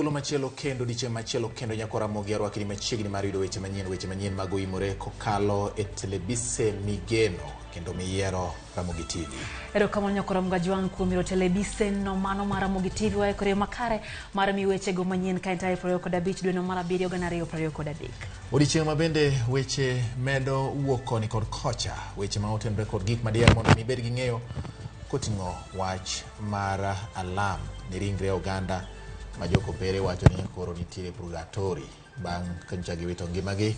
Thuolo machielo kendo odiechieng' machielo kendo nyako Ramogi arwakni machiegni mar yudo weche manyien mag oimore kokalo e telebise migeno kendo miyiero Ramogi TV. Erokamano nyako Ramogi Ajwang' kuom yiero telebise no mano mar Ramogi TV waikore makare mar mi wechego manyien ka en tarik 25 dwe no mar 7 2023. Odiechieng' ma bende weche medo wuok koni kod kocha, weche ma otenore kod gik madier mondo mi ibed gi ng'eyo koting'o wach mar alam ne ringre oganda ma jokopere wacho ni koro nitiere purgatori bang' ka nyocha giwito ngimagi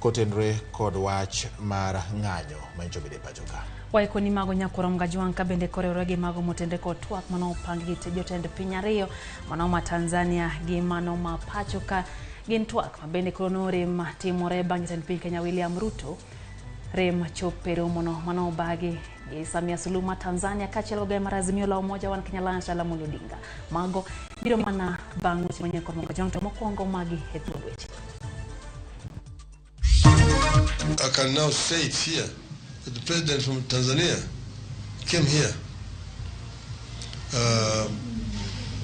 kotenore kod wach mar ng'anyo ma nyocha obedo e pacho ka. Waikoni mago nyako Ramogi Ajwang' ka bende koriwore gi mago motenre kod twak mano opang gi jotend piny ariyo mano ma Tanzania gi mano ma pacho ka gin twak ma bende koro norem timore bang' jatend piny Kenya William Ruto rem chopo e romono mano obagi gi Samia Suluhu ma Tanzania kaachiel kod mar Azimio la Umoja One Kenya Alliance Raila Amolo Odinga. Mago biro mana bang' weche manyien kod Ramogi Ajwang' to mokwongo magi e thuond weche. I can now say it here that the president from Tanzania came here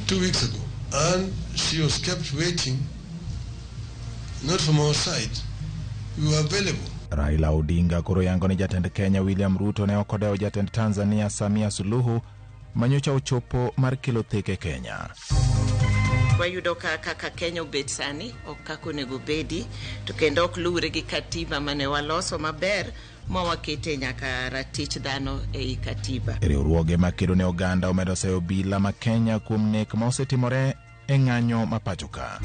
2 weeks ago, and she was kept waiting, not from our side. We were available. Raila Odinga koro yango ni jatend Kenya William Ruto ne ok odewo jatend Tanzania Samia Suluhu manyocha ochopo mar kelo thek e Kenya. Wayudo ka kaka Kenya obet sani ok kaka onego obedi, to kendo ok luwre gi katiba mane waloso maber ma wakete nyaka ratich dhano ei katiba. Riwruoge makedo ne oganda omedo seyo obila ma Kenya kuom nek ma osetimore e ng'anyo ma pacho ka.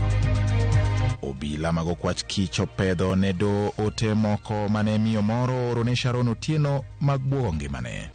Obila mag okwach kich opedho ne doho ote moko mane miyo moro ooro ne Sharon Otieno mag buogo ngimane.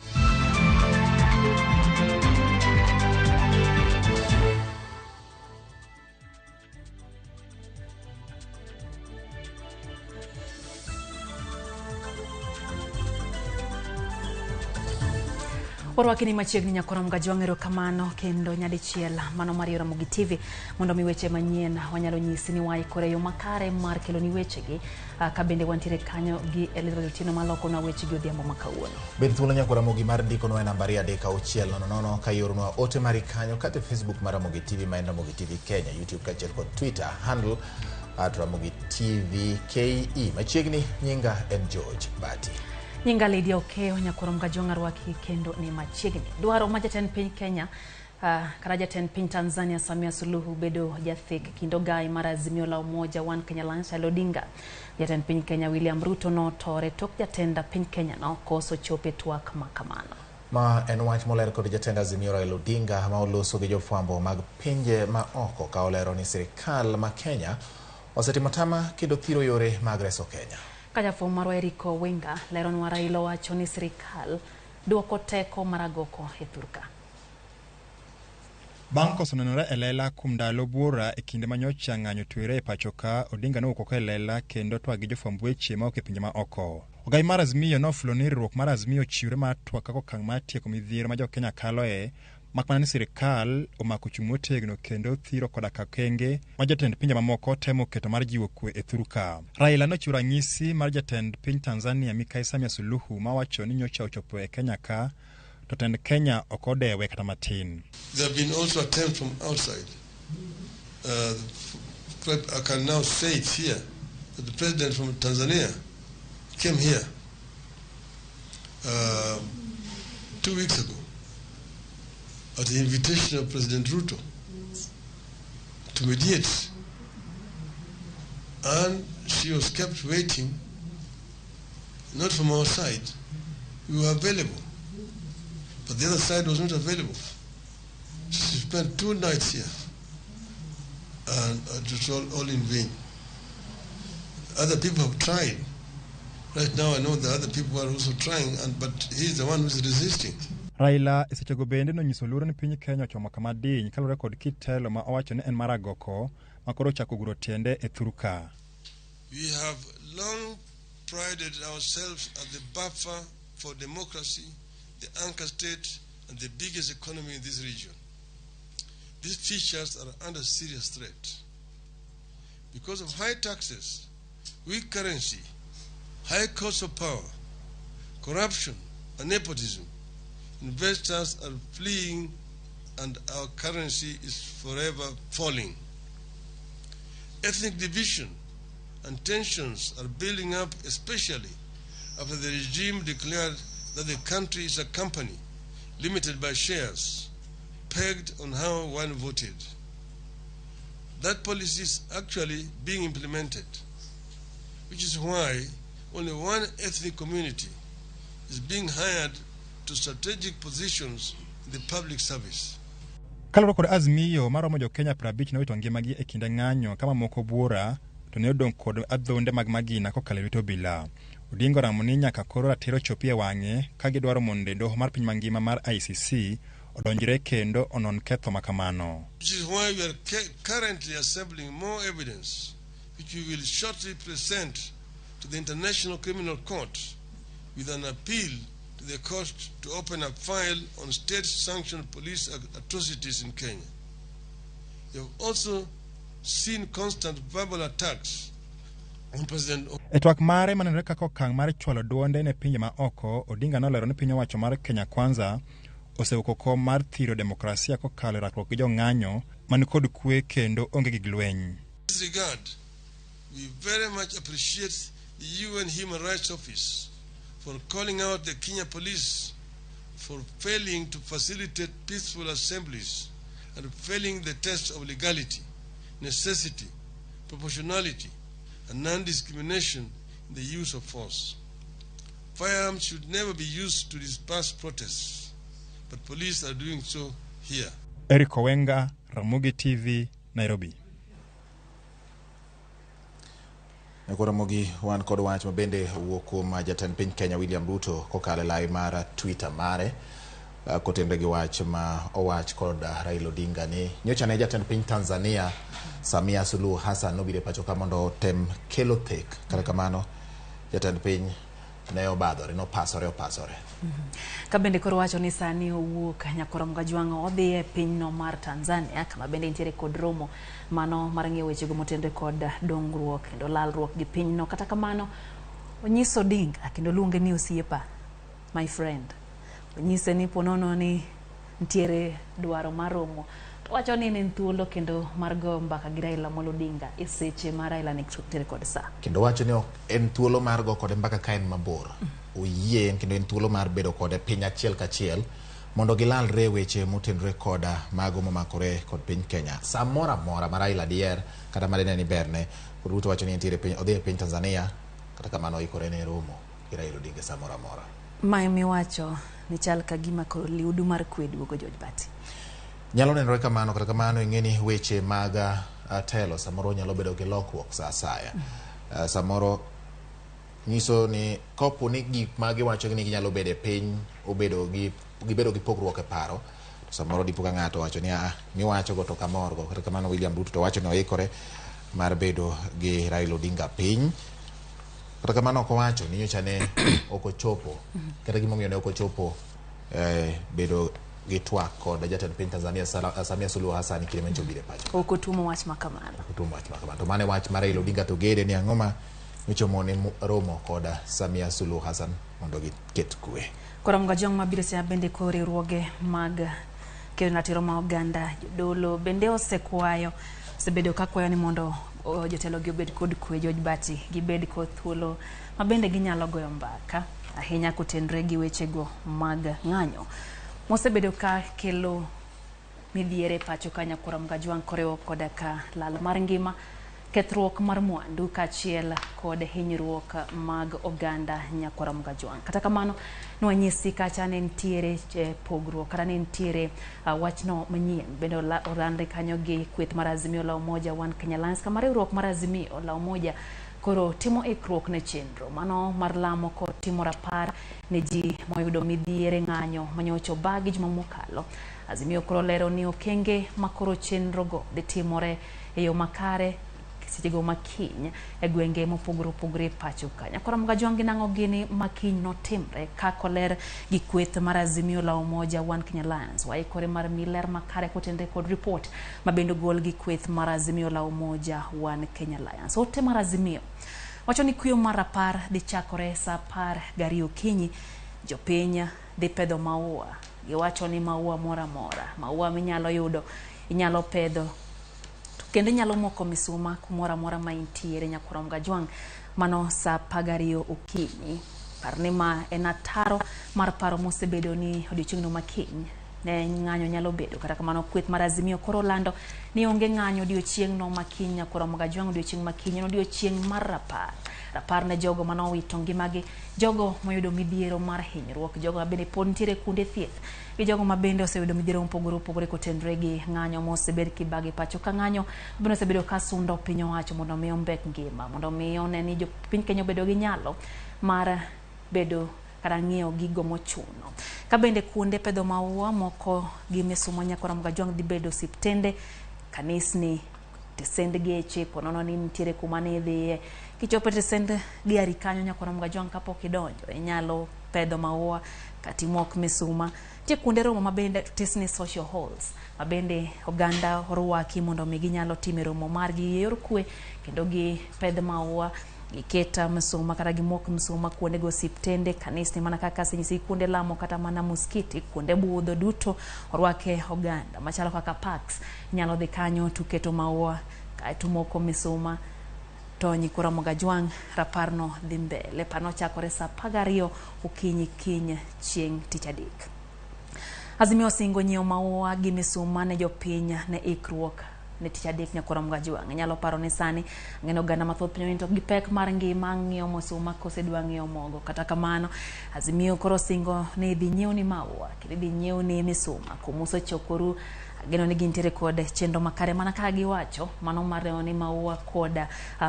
Warwakini machiegni nyako Ramogi Ajwang' erokamano kendo nyadichiel mano mar Ramogi TV mondo mi weche manyien wanyalo nyisi ni waikore yo makare mar keloni wechegi ka bende wantiere kanyo gi Elizabeth Otieno malokonwa wechegi odhiambo ma kawuono. Bed thuolo nyako Ramogi mar ndikonwa e nambari 3 6 0 0 ka ioronwa ote mari kanyo kata e Facebook mar Ramogi TV ma en Ramogi TV Kenya, YouTube kaachiel kod Twitter handle at Ramogi TV KE. Machiegni nyinga en George Bati. Nyinga Lydia Okeyo nyako Ramogi Ajwang' arwaki kendo ni machiegni. Dwaro ma jatend piny Kenya kata jatend piny Tanzania Samia Suluhu bedo jathek kind ogai mar Azimio la Umoja One Kenya Alliance Raila Odinga. Jatend piny Kenya William Ruto notore tok jatend piny Kenya no koso chopo e twak ma kamano. Ma en wach moler kod jatend Azimio Raila Odinga ma oloso gi jofwambo mag pinje ma oko ka olero ni sirikal ma Kenya osetimo tama kendo thiro yore mag reso Kenya. Ka jafwambo marwa Eriko Wenga leronwa Raila owacho ni sirikal duoko teko mar agoko e thurka. Bang' koso nenore e lela kuom ndalo buora e kinde ma nyocha ng'anyo twere e pacho ka, Odinga nowuok oko e lela kendo twak gi jofwamb weche mawuok e pinje ma oko. Ogai mar Azimio nofulo ni riwruok mar Azimio ochiwre mar twak kaka okang' mar tieko midhiero ma jokenya kaloe, mak mana ni sirikal omako chung' motegno kendo thiro koda ka okenge ma jotend pinje mamoko temo keto mar jiwo kwe e thur ka. Raila nochiwo ranyisi mar jatend piny Tanzania Mikai Samia Suluhu mawacho ni nyocha ochopo e Kenya ka to tend Kenya ok odewe kata matin. There have been also attempts from outside. I can now say it here that the president from Tanzania came here 2 weeks ago at the invitation of President Ruto to mediate, and she was kept waiting, not from our side. We were available, but the other side was not available. She spent 2 nights here, and it was all in vain. Other people have tried. Right now I know the other people are also trying, but he's the one who's resisting. Raila e sechego bende nonyiso luoro ni piny Kenya ochomo kama diny kaluwore kod kit telo ma owacho ni en mar agoko ma koro ochako guro tiende e thur ka. We have long prided ourselves as the buffer for democracy, the anchor state, and the biggest economy in this region. These features are under serious threat. Because of high taxes, weak currency, high cost of power, corruption, and nepotism, investors are fleeing and our currency is forever falling. Ethnic division and tensions are building up, especially after the regime declared that the country is a company limited by shares, pegged on how one voted. That policy is actually being implemented, which is why only one ethnic community is being hired to strategic positions in the public service. Kaluwore kod Azimio maromo jokenya 50 nowito ngimagi e kinde ng'anyo ka mamoko buora to ne odong' kod adhonde mag magina kokalo e lwet obila. Odinga oramo ni nyaka koro ratiro chopi e wang'e ka gidwaro mondo doho mar piny mangima mar ICC odonjre kendo onon ketho makamano. Which is why we are currently assembling more evidence, which we will shortly present to the International Criminal Court with an appeal to the court to open a file on state-sanctioned police atrocities in Kenya. You have also seen constant verbal attacks on President E twak mare manenore kaka okang' mar chwalo duonde ne pinje ma oko, Odinga nolero ni piny owacho mar Kenya Kwanza osewuok oko mar thiro demokrasia kokalo e rakruok gi jong'anyo man kod kwe kendo onge gig lweny. In this regard, we very much appreciate the UN Human Rights Office for calling out the Kenya police for failing to facilitate peaceful assemblies and failing the test of legality, necessity, proportionality, and non-discrimination in the use of force. Firearms should never be used to disperse protests, but police are doing so here. Eric Owenga, Ramogi TV, Nairobi. Ramogi wan kod wach ma bende owuok kuom jatend piny Kenya William Ruto kokalo e lai mar Twitter mare kotenore gi wach ma owach kod Raila Odinga ni nyocha ne jatend piny Tanzania Samia Suluhu Hassan nobiro e pacho ka mondo otem kelo thek. Kata kamano jatend piny ne obadhore, nopasore opasore. Ka bende koro wacho ni sani owuok Nyakoro Mgajwang' odhi e pinyno mar Tanzania kama bende nitiere kod romo mano mar ng'iyo wechego motenore kod dongruok kendo lalruok gi pinyno. Kata kamano onyiso Odinga kendo luonge ni osiepa, my friend. Onyise ni ponono ni nitiere dwaro mar romo. To wacho ni en thuolo kendo mar goyo mbaka gi Raila Amolo Odinga e seche ma Raila nitiere kod sa. Kendo wacho ni en thuolo mar go kode mbaka ka en mabor. Oyie kendo en thuolo mar bedo kode piny achiel kachiel mondo gilalre weche motenore koda mago momakore kod piny Kenya. Samoro amora ma Raila dier kata madine ni berne, Ruto wacho ni entiere piny, odhi e piny Tanzania, kata kamano oikore ne romo gi Raila Odinga samoro amora. Mae miwacho ni chal ka gima koro liudu mar kwe duogo George Bati. Nyalo nenore kamano, kata kamano ing'e ni weche mag telo samoro nyalo bedo gi lokruok sa asaya. Samoro nyiso ni kopo ni gik ma giwacho ni ginyalo bedo e piny obedo gi gibedo gi pogruok e paro, to samoro dipo ka ng'ato wacho ni miwacho go to kamor go. Kata kamano William Ruto to wacho ni oikore mar bedo gi Raila Odinga piny. Kata kamano ok owacho ni nyocha ne ok ochopo kata gimomiyo ne ok ochopo bedo gi twak kod jatend piny Tanzania Samia Suluhu Hassan kinde manyocha obiro e pacho. Ok otuomo wach ma kamano. Ok otuomo wach ma kamano. To mano e wach mar Raila Odinga to gede ni ang'o ma nyocha omone romo kod Samia Suluhu Hassan mondo giket kwe. Koro Mgajwang' mabiro seya bende koro riwruoge mag kedo ratiro ma oganda jodolo bende osekwayo osebedo ka kwayo ni mondo jotelo gi obed kod kwe George Bati gibed kod thuolo ma bende ginyalo goyo mbaka ahinya kotenore gi wechego mag ng'anyo mosebedo ka kelo midhiere pacho ka Nyakoro Mgajwang' koriwo koda ka lal mar ngima, kethruok mar mwandu kaachiel kod hinyruok mag oganda Nyakoro Mgajwang'. Kata kamano nwanyisi kacha ne nitiere pogruok kata ne nitiere wachno manyien bende olandre kanyo gi kweth mar Azimio la Umoja One Kenya Alliance kama riwruok mar Azimio la Umoja koro timo ikruok ne chenro mano mar lamo kod timo rapar ne ji moyudo midhiere ng'anyo manyocha obagi juma mokalo. Azimio koro lero ni okenge makoro chenro go dhi timore e yo makare sechego makiny e gwenge mopogore opogore pacho ka. Nyakoro Mgajwang' gi nang'o gini makiny notimre kaka oler gi kweth mar Azimio la Umoja One Kenya Alliance. Waikore mar mi ler makare kotenore kod report ma bende ogol gi kweth mar Azimio la Umoja One Kenya Alliance. Ote mar Azimio wacho ni kuyo mar rapar dhi chakore saa 12 okinyi. Jopiny dhi pedho maua. Giwacho ni maua moro amora, maua minyalo yudo inyalo pedho. Kendo inyalo moko misuma kumoro amora ma intiere nyakwar Mgajwang', mano saa 12 okinyi. Par ni ma en ataro mar paro mosebedo ni odiochieng'no ma kiny ne ng'anyo nyalo bedo. Kata kamano kweth mar Azimio koro lando ni onge ng'anyo odiochieng'no ma kiny nyakwar Mgajwang'. Odiochieng' ma kiny en odiochieng' mar rapar. Rapar ne jogo manowito ngimagi, jogo moyudo midhiero mar hinyruok, jogo mabende pod nitiere kuonde thieth, gi jogo mabende oseyudo midhiero mopogore opogore kotenore gi ng'anyo mosebed kibagi pacho ka ng'anyo bende osebedo ka sundo piny owacho mondo mi ombek ngima, mondo mi one ni jopiny Kenya obedo gi nyalo mar bedo kata ng'iewo gigo mochuno. Ka bende kuonde pedho maua moko gi misuma nyakwar Mgajwang' dhi bedo osiptende, kanisni, tesend geche, ponono ni nitiere kuma ne idhiye. Kichopo e tesend gari kanyo nyakwar Mgajwang' kapok idonjo, inyalo pedho maua kata imok misuma. Nitie kuonde romo mabende tesni social halls mabende oganda orwaki mondo mi ginyalo timo romo margi e yor kwe kendo gipedh maua, giket msuma kata gimok msuma kuondego osiptende, kanisni mana kaka asenyisi, kuonde lamo kata mana muskiti, kuonde budho duto orwake oganda machalo kaka parks. Inyalo dhi kanyo to maua kaeto moko misuma to nyikwa Mgajwang' raparno dhi mbele. Parno chakore saa 12 okinyi kiny chieng' tich adek. Azimio osingo nyiewo maua gi misuma ne jopiny ne ikruok ne tich adek nyakwar Mgajwang'. Inyalo paro ni sani ng'eno oganda mathoth piny to gi pek mar ngima ng'iewo mosuma kose dwa ng'iewo mogo. Kata kamano Azimio koro singo ni idhi nyiewni maua kendo idhi nyiewni misuma kumosechokoru. Ageno ni gintiere kod chenro makare mana kaka giwacho mano mar neno ni maua kod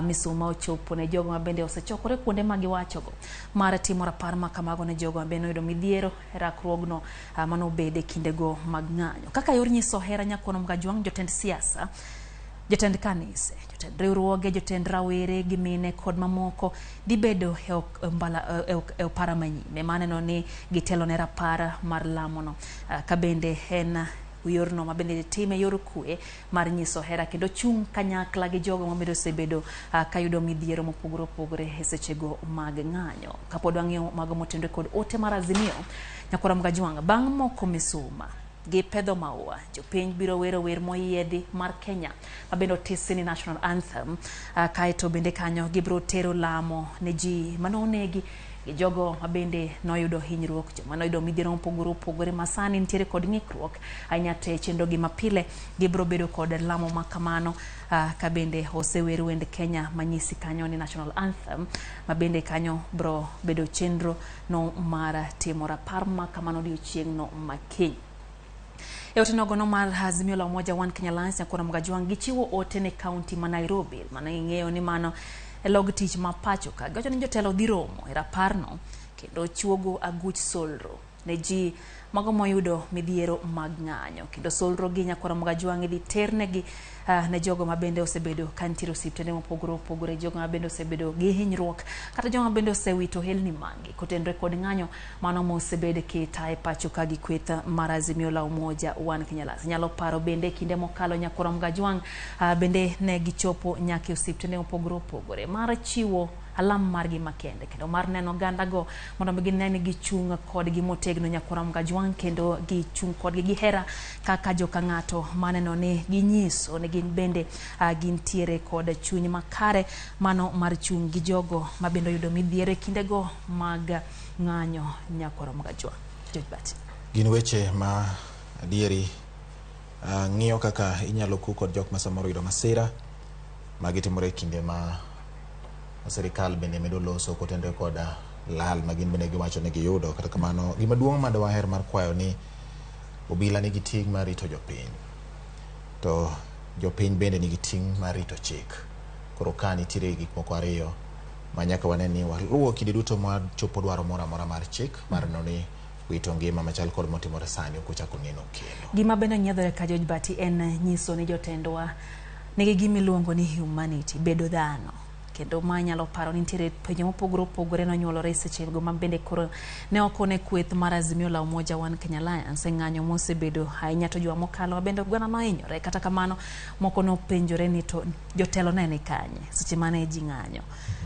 misuma ochopo ne jogo mabende osechokore kuonde ma giwachogo mar timo rapar ma kamago ne jogo mabende oyudo midhiero e rakruogno manobede kindego mag ng'anyo. Kaka yor nyiso hera nyakwar Mgajwang', jotend siasa, jotend kanise, jotend riwruoge, jotend rawere gi mine kod mamoko dhi bedo e opara manyime maneno ni gitelo ne rapar mar lamono. Ka bende en yorno mabende time yor kwe mar nyiso hera kendo chung' kanyakla gi jogo mabende osebedo kayudo midhiero mopogore opogore e sechego mag ng'anyo. Kapod wang'iyo mago motenore kod ote mar Azimio, nyakwar Mgajwang' bang' moko misuma gi pedho maua, jopiny biro wero wer moyiedhi mar Kenya mabende otisi ni National Anthem. Kaeto bende kanyo gibiro tero lamo ne ji manonegi gi jogo mabende noyudo hinyruok, joma noyudo midhiero mopogore opogore ma sani nitiere kod ng'ikruok ahinya te chenro gi mapile. Gibiro bedo kod lamo ma kamano ka bende osewer wend Kenya manyisi kanyo ni National Anthem mabende kanyo biro bedo chenro no mar timo rapar ma kamano odiochieng' no makiny. E ote nogo no mar Azimio la Umoja One Kenya Alliance nyakwar Mgajwang' gichiwo ote ne kaunti ma Nairobi mana ing'eyo ni mano e log tich ma pacho ka. Giwacho ni jotelo dhi romo e raparno kendo chuogo aguch solro ne ji mago moyudo midhiero mag ng'anyo kendo solro gi nyakwar Mgajwang' idhi ternegi ne jogo mabende osebedo ka nitiere osiptende mopogore opogore, jogo mabende osebedo gi hinyruok kata jogo mabende osewito helni magi kotenore kod ng'anyo mano mosebed kitaye pacho ka gi kweth mar Azimio la Umoja One Kenya Alliance. Nyalo paro bende kinde mokalo nyakwar Mgajwang' bende ne gichopo nyaka e osiptende mopogore opogore mar chiwo alam margi makende kendo mar neno ogandago mondo mi gine ni gichung' kodgi motegno nyakwar Mgajwang' kendo gichung' kodgi gi hera kaka joka ng'ato maneno ni ginyiso ni gin bende gintiere kod chuny makare mano mar chung' gi jogo mabende oyudo midhiero e kindego mag ng'anyo nyakwar Mgajwang'. George Bati. Gin weche ma adieri ng'iyo kaka inyalo ku kod jok ma samoro oyudo masira magitimore e kinde ma sirikal bende medo loso kotenore kod lal ma gin bende giwacho ni giyudo. Kata kamano gima duong' ma dwaher mar kwayo ni obila nigi ting' mar rito jopiny to jopiny bende nigi ting' mar rito chik. Koro ka nitiere gik moko ariyo ma nyaka wane ni waluwo kinde duto ma chopo dwaro moro amora mar chik mar neno ni wito ngima machal kod motimore sani ok ochako neno kendo. Gima bende nyiedhore ka George Bati en nyiso ni jotendwa nigi gima iluongo ni humanity, bedo dhano. Kendo ma nyalo paro ni nitiere penjo mopogore opogore nonyuolore sechego ma bende koro ne okone kweth mar Azimio la Umoja One Kenya Alliance e ng'anyo mosebedo ahinya to juma mokalo ma bende oganda nohinyore. Kata kamano moko nopenjore ni to jotelo ne ni kanye seche mane ji ng'anyo.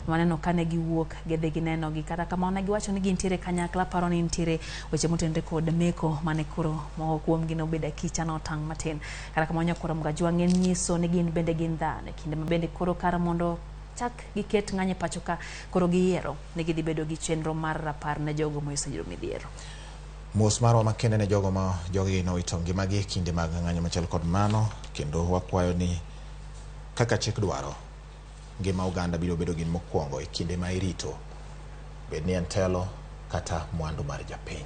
Waneno kane giwuok gidhi ginenogi, kata kamano ne giwacho ni gintiere kanyakla, paro ni nitiere weche motenore kod meko mane koro moko kuomgi nobedo akicha notang' matin. Kata kamano nyakoro Mgajwang' en nyiso ni gin bende gin dhano e kinde ma bende koro kar mondo chak giket ng'anyo e pacho ka koro giyiero ni gidhi bedo gi chenro mar rapar ne jogo moseyudo midhiero. Mos marwa makende ne jogo ma jogi nowito ngimagi e kinde mag ng'anyo machal kod mano, kendo wakwayo ni kaka chik dwaro, ngima oganda biro bedo gin mokwongo e kinde ma irito, bed ni en telo kata mwandu mar japiny.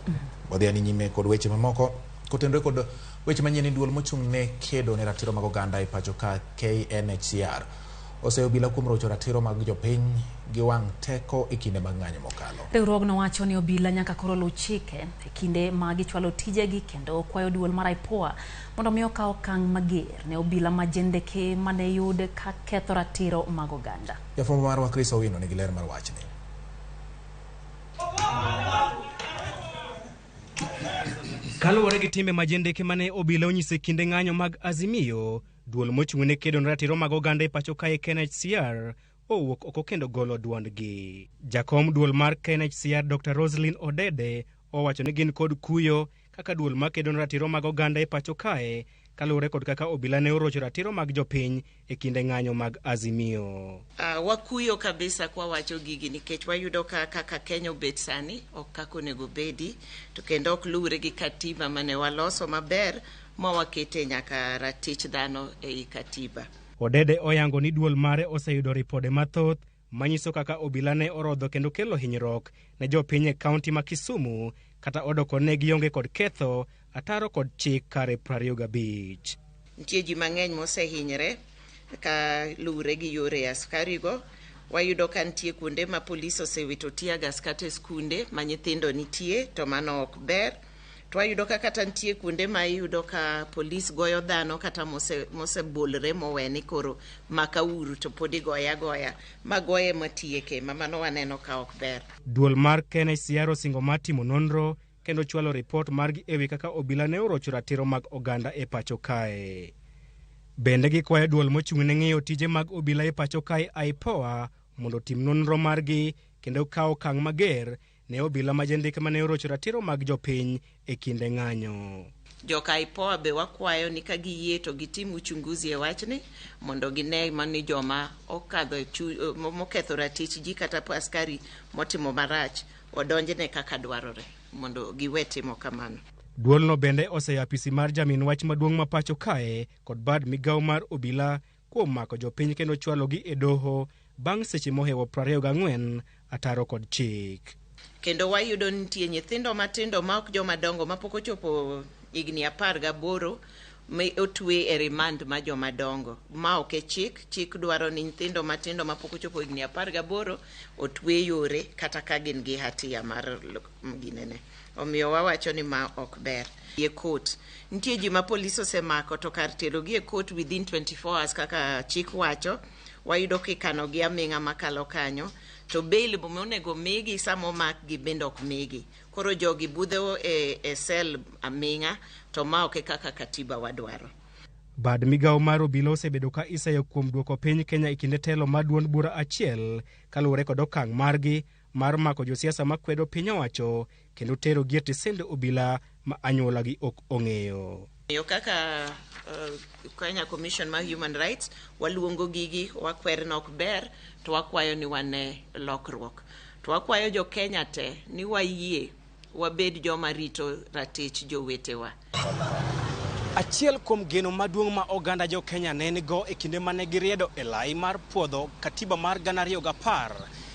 Wadhi ani nyime kod weche mamoko kotenore kod weche manyien ni duol mochung' ne kedo ne ratiro mag oganda e pacho ka KNHCR oseyo obila kuom rocho ratiro mag jopiny gi wang' teko e kinde mag ng'anyo mokalo. Riwruogno wacho ni obila nyaka koro luw chike e kinde ma gichwalo tijegi kendo kwayo duol mar IPOA mondo mi okaw okang' mager ne obila ma jendeke mane yud ka ketho ratiro mag oganda. Jafwambo marwa Chris Owino nigi ler mar wachni. Kaluwore gi timbe ma jendeke mane obila onyiso e kinde ng'anyo mag Azimio, duol mochung' ne kedo ne ratiro mag oganda e pacho kae KNHCR owuok oko kendo golo duondgi. Jakom duol mar KNHCR Dr. Roslyn Odede owacho ni gin kod kuyo kaka duol makedo ne ratiro mag oganda e pacho kae kaluwore kod kaka obila ne orocho ratiro mag jopiny e kinde ng'anyo mag Azimio. Wakuyo kabisa kwa wacho gigi nikech wayudo ka kaka Kenya obet sani ok kaka onego bedi, to kendo ok luwre gi katiba mane waloso maber ma wakete nyaka ratich dhano ei katiba. Odede oyango ni duol mare oseyudo ripode mathoth manyiso kaka obila ne orodho kendo kelo hinyruok ne jopiny e kaunti ma Kisumu kata odoko ne gionge kod ketho ataro kod chik kare 25. Nitie ji mang'eny mosehinyre ka luwre gi yore askarigo. Wayudo ka nitie kuonde ma polis osewito tear gas kata e skunde ma nyithindo nitie, to mano ok ber. To wayudo ka kata nitie kuonde ma iyudo ka polis goyo dhano kata mosebolre moweni koro maka uru to pod igoye agoya, ma goye matieke, ma mano waneno ka ok ber. Duol mar KNHCR osingo mar timo nonro kendo chwalo ripot margi ewi kaka obila ne orocho ratiro mag oganda e pacho kae. Bende gikwayo duol mochung' ne ng'iyo tije mag obila e pacho kae IPOA mondo otim nonro margi kendo kaw okang' mager ne obila ma jendeke mane orocho ratiro mag jopiny e kinde ng'anyo. Joka IPOA be wakwayo ni ka giyie to gitim uchunguzi e wachni mondo gine mani joma okadho moketho ratich ji kata askari motimo marach odonjne kaka dwarore mondo giwe timo kamano. Duolno bende oseyo apisi mar jamin wach maduong' ma pacho kae kod bad migawo mar obila kuom mako jopiny kendo chwalogi e doho bang' seche mohewo 24 ataro kod chik. Kendo wayudo nitie nyithindo matindo ma ok joma dongo mapok ochopo higni 18 ma otwe e remand ma joma dongo. Ma ok e chik, chik dwaro ni nyithindo matindo mapok ochopo higni 18 otwe yore kata ka gin gi hatia mar ginene. Omiyo wawacho ni ma ok ber. E court, nitie ji ma polis osemako to kar terogi e court within 24 hours kaka chik wacho, wayudo kikanogi aming'a makalo kanyo, to bail monego migi sama omakgi bende ok migi. Koro jogi budho e sel aming'a, to ma ok e kaka katiba wadwaro. Bad migawo mar obila osebedo ka iseyo kuom duoko piny Kenya e kinde telo mar duond bura achiel kaluwore kod okang' margi mar mako josiasa makwedo piny owacho kendo terogi e tesend obila ma anyuolagi ok ong'eyo. Yo kaka Kenya Commission mar Human Rights waluongo gigi, wakwer ni ok ber, to wakwayo ni wane lokruok. To wakwayo jo Kenya te ni wayie wabed joma rito ratich jowetewa. Achiel kuom geno maduong' ma oganda jo Kenya ne nigo e kinde mane giriedo e lai mar puodho katiba mar 2010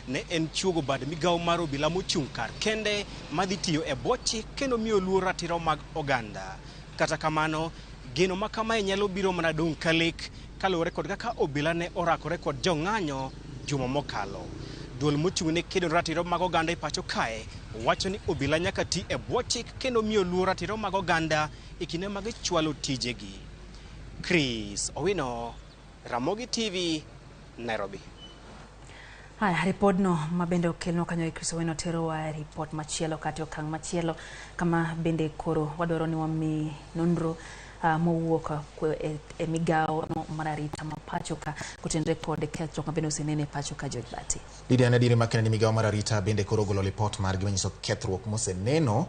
ne en chuogo bad migawo mar obila mochung' kar kende madhi tiyo e bwo chik kendo miyo luor ratiro mag oganda. Kata kamano, geno ma kamae nyalo biro mana dong' ka lek kaluwore kod kaka obila ne orakore kod jong'anyo juma mokalo. Duol mochung' ne kedo ratiro mag oganda e pacho kae wacho ni obila nyaka ti e bwo chik kendo miyo luor ratiro mag oganda e kinde ma gichwalo tijegi. Chris Owino, Ramogi TV, Nairobi. Haya, ripodno ma bende okelnwa kanyo e Chris Owino terowa e ripot machielo kata e okang' machielo kama bende koro wadwaro ni wami nonro mowuok e migawo no mar arita ma pacho ka kotenore kod kethruok ma bende osenene e pacho ka George Bati. Lydia, en adieri makende ni migawo mar arita bende koro ogolo lipot margi manyiso kethruok moseneno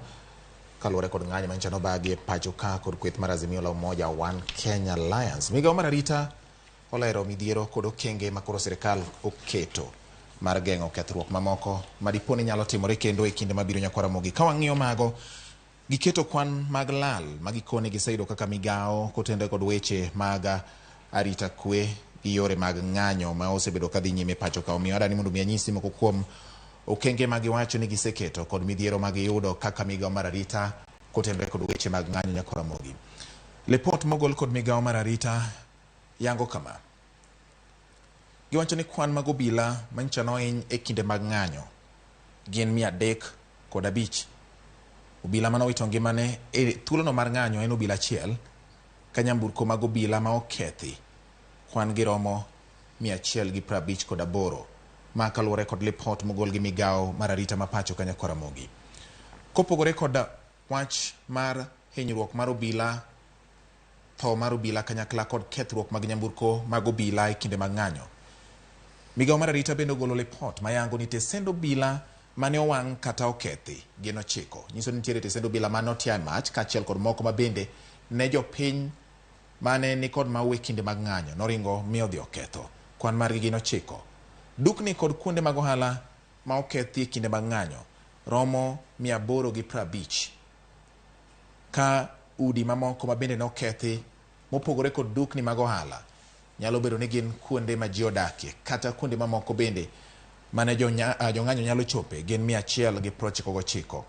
kaluwore kod ng'anyo manyicha nobagi e pacho ka kod kweth mar Azimio la Umoja One Kenya Alliance. Migawo mar arita olero midhiero kod okenge ma koro sirikal oketo mar geng'o kethruok mamoko ma dipo ni nyalo timore kendo e kinde mabiro nyakwar Ramogi. Ka wang'iyo mago, giketo kwan mag lal ma gikone giseyudo kaka migawo kotenore kod weche mag arita kwe gi yore mag ng'anyo ma osebedo kadhi nyime pacho ka. Omiyo adani mondo mi anyisi moko kuom okenge ma giwacho ni giseketo kod midhiero ma giyudo kaka migawo mar arita kotenore kod weche mag ng'anyo nyakwar Ramogi. Lipot mogol kod migawo mar arita yango kama. Giwacho ni kwan mag obila manyicha nohiny e kinde mag ng'anyo gin 305. Obila manowito ngimane e thuolono mar ng'anyo en obila achiel, ka nyamburko mag obila ma okethi kwan giromo 158 ma kaluwore kod lipot mogol gi migawo mar arita ma pacho ka nyakwar Ramogi. Kopogore kod wach mar hinyruok mar obila, tho mar obila kanyakla kod kethruok mag nyamburko mag obila e kinde mag ng'anyo, migawo mar arita bende ogolo lipot mayango ni tesend obila mane owang' kata okethi gin 9. Nyiso ni nitiere tesend obila mane otia e mach kaachiel kod moko ma bende ne jopiny mane nikod mahu e kinde mag ng'anyo noringo mi odhi oketho. Kwan margi gin 9. Dukni kod kuonde mag ohala ma okethi e kinde mag ng'anyo romo 850. Ka udi mamoko ma bende nokethi mopogore kod dukni mag ohala nyalo bedo ni gin kuonde ma ji odakie kata kuonde mamoko bende mane jong'anyo nyalo chope gin 199.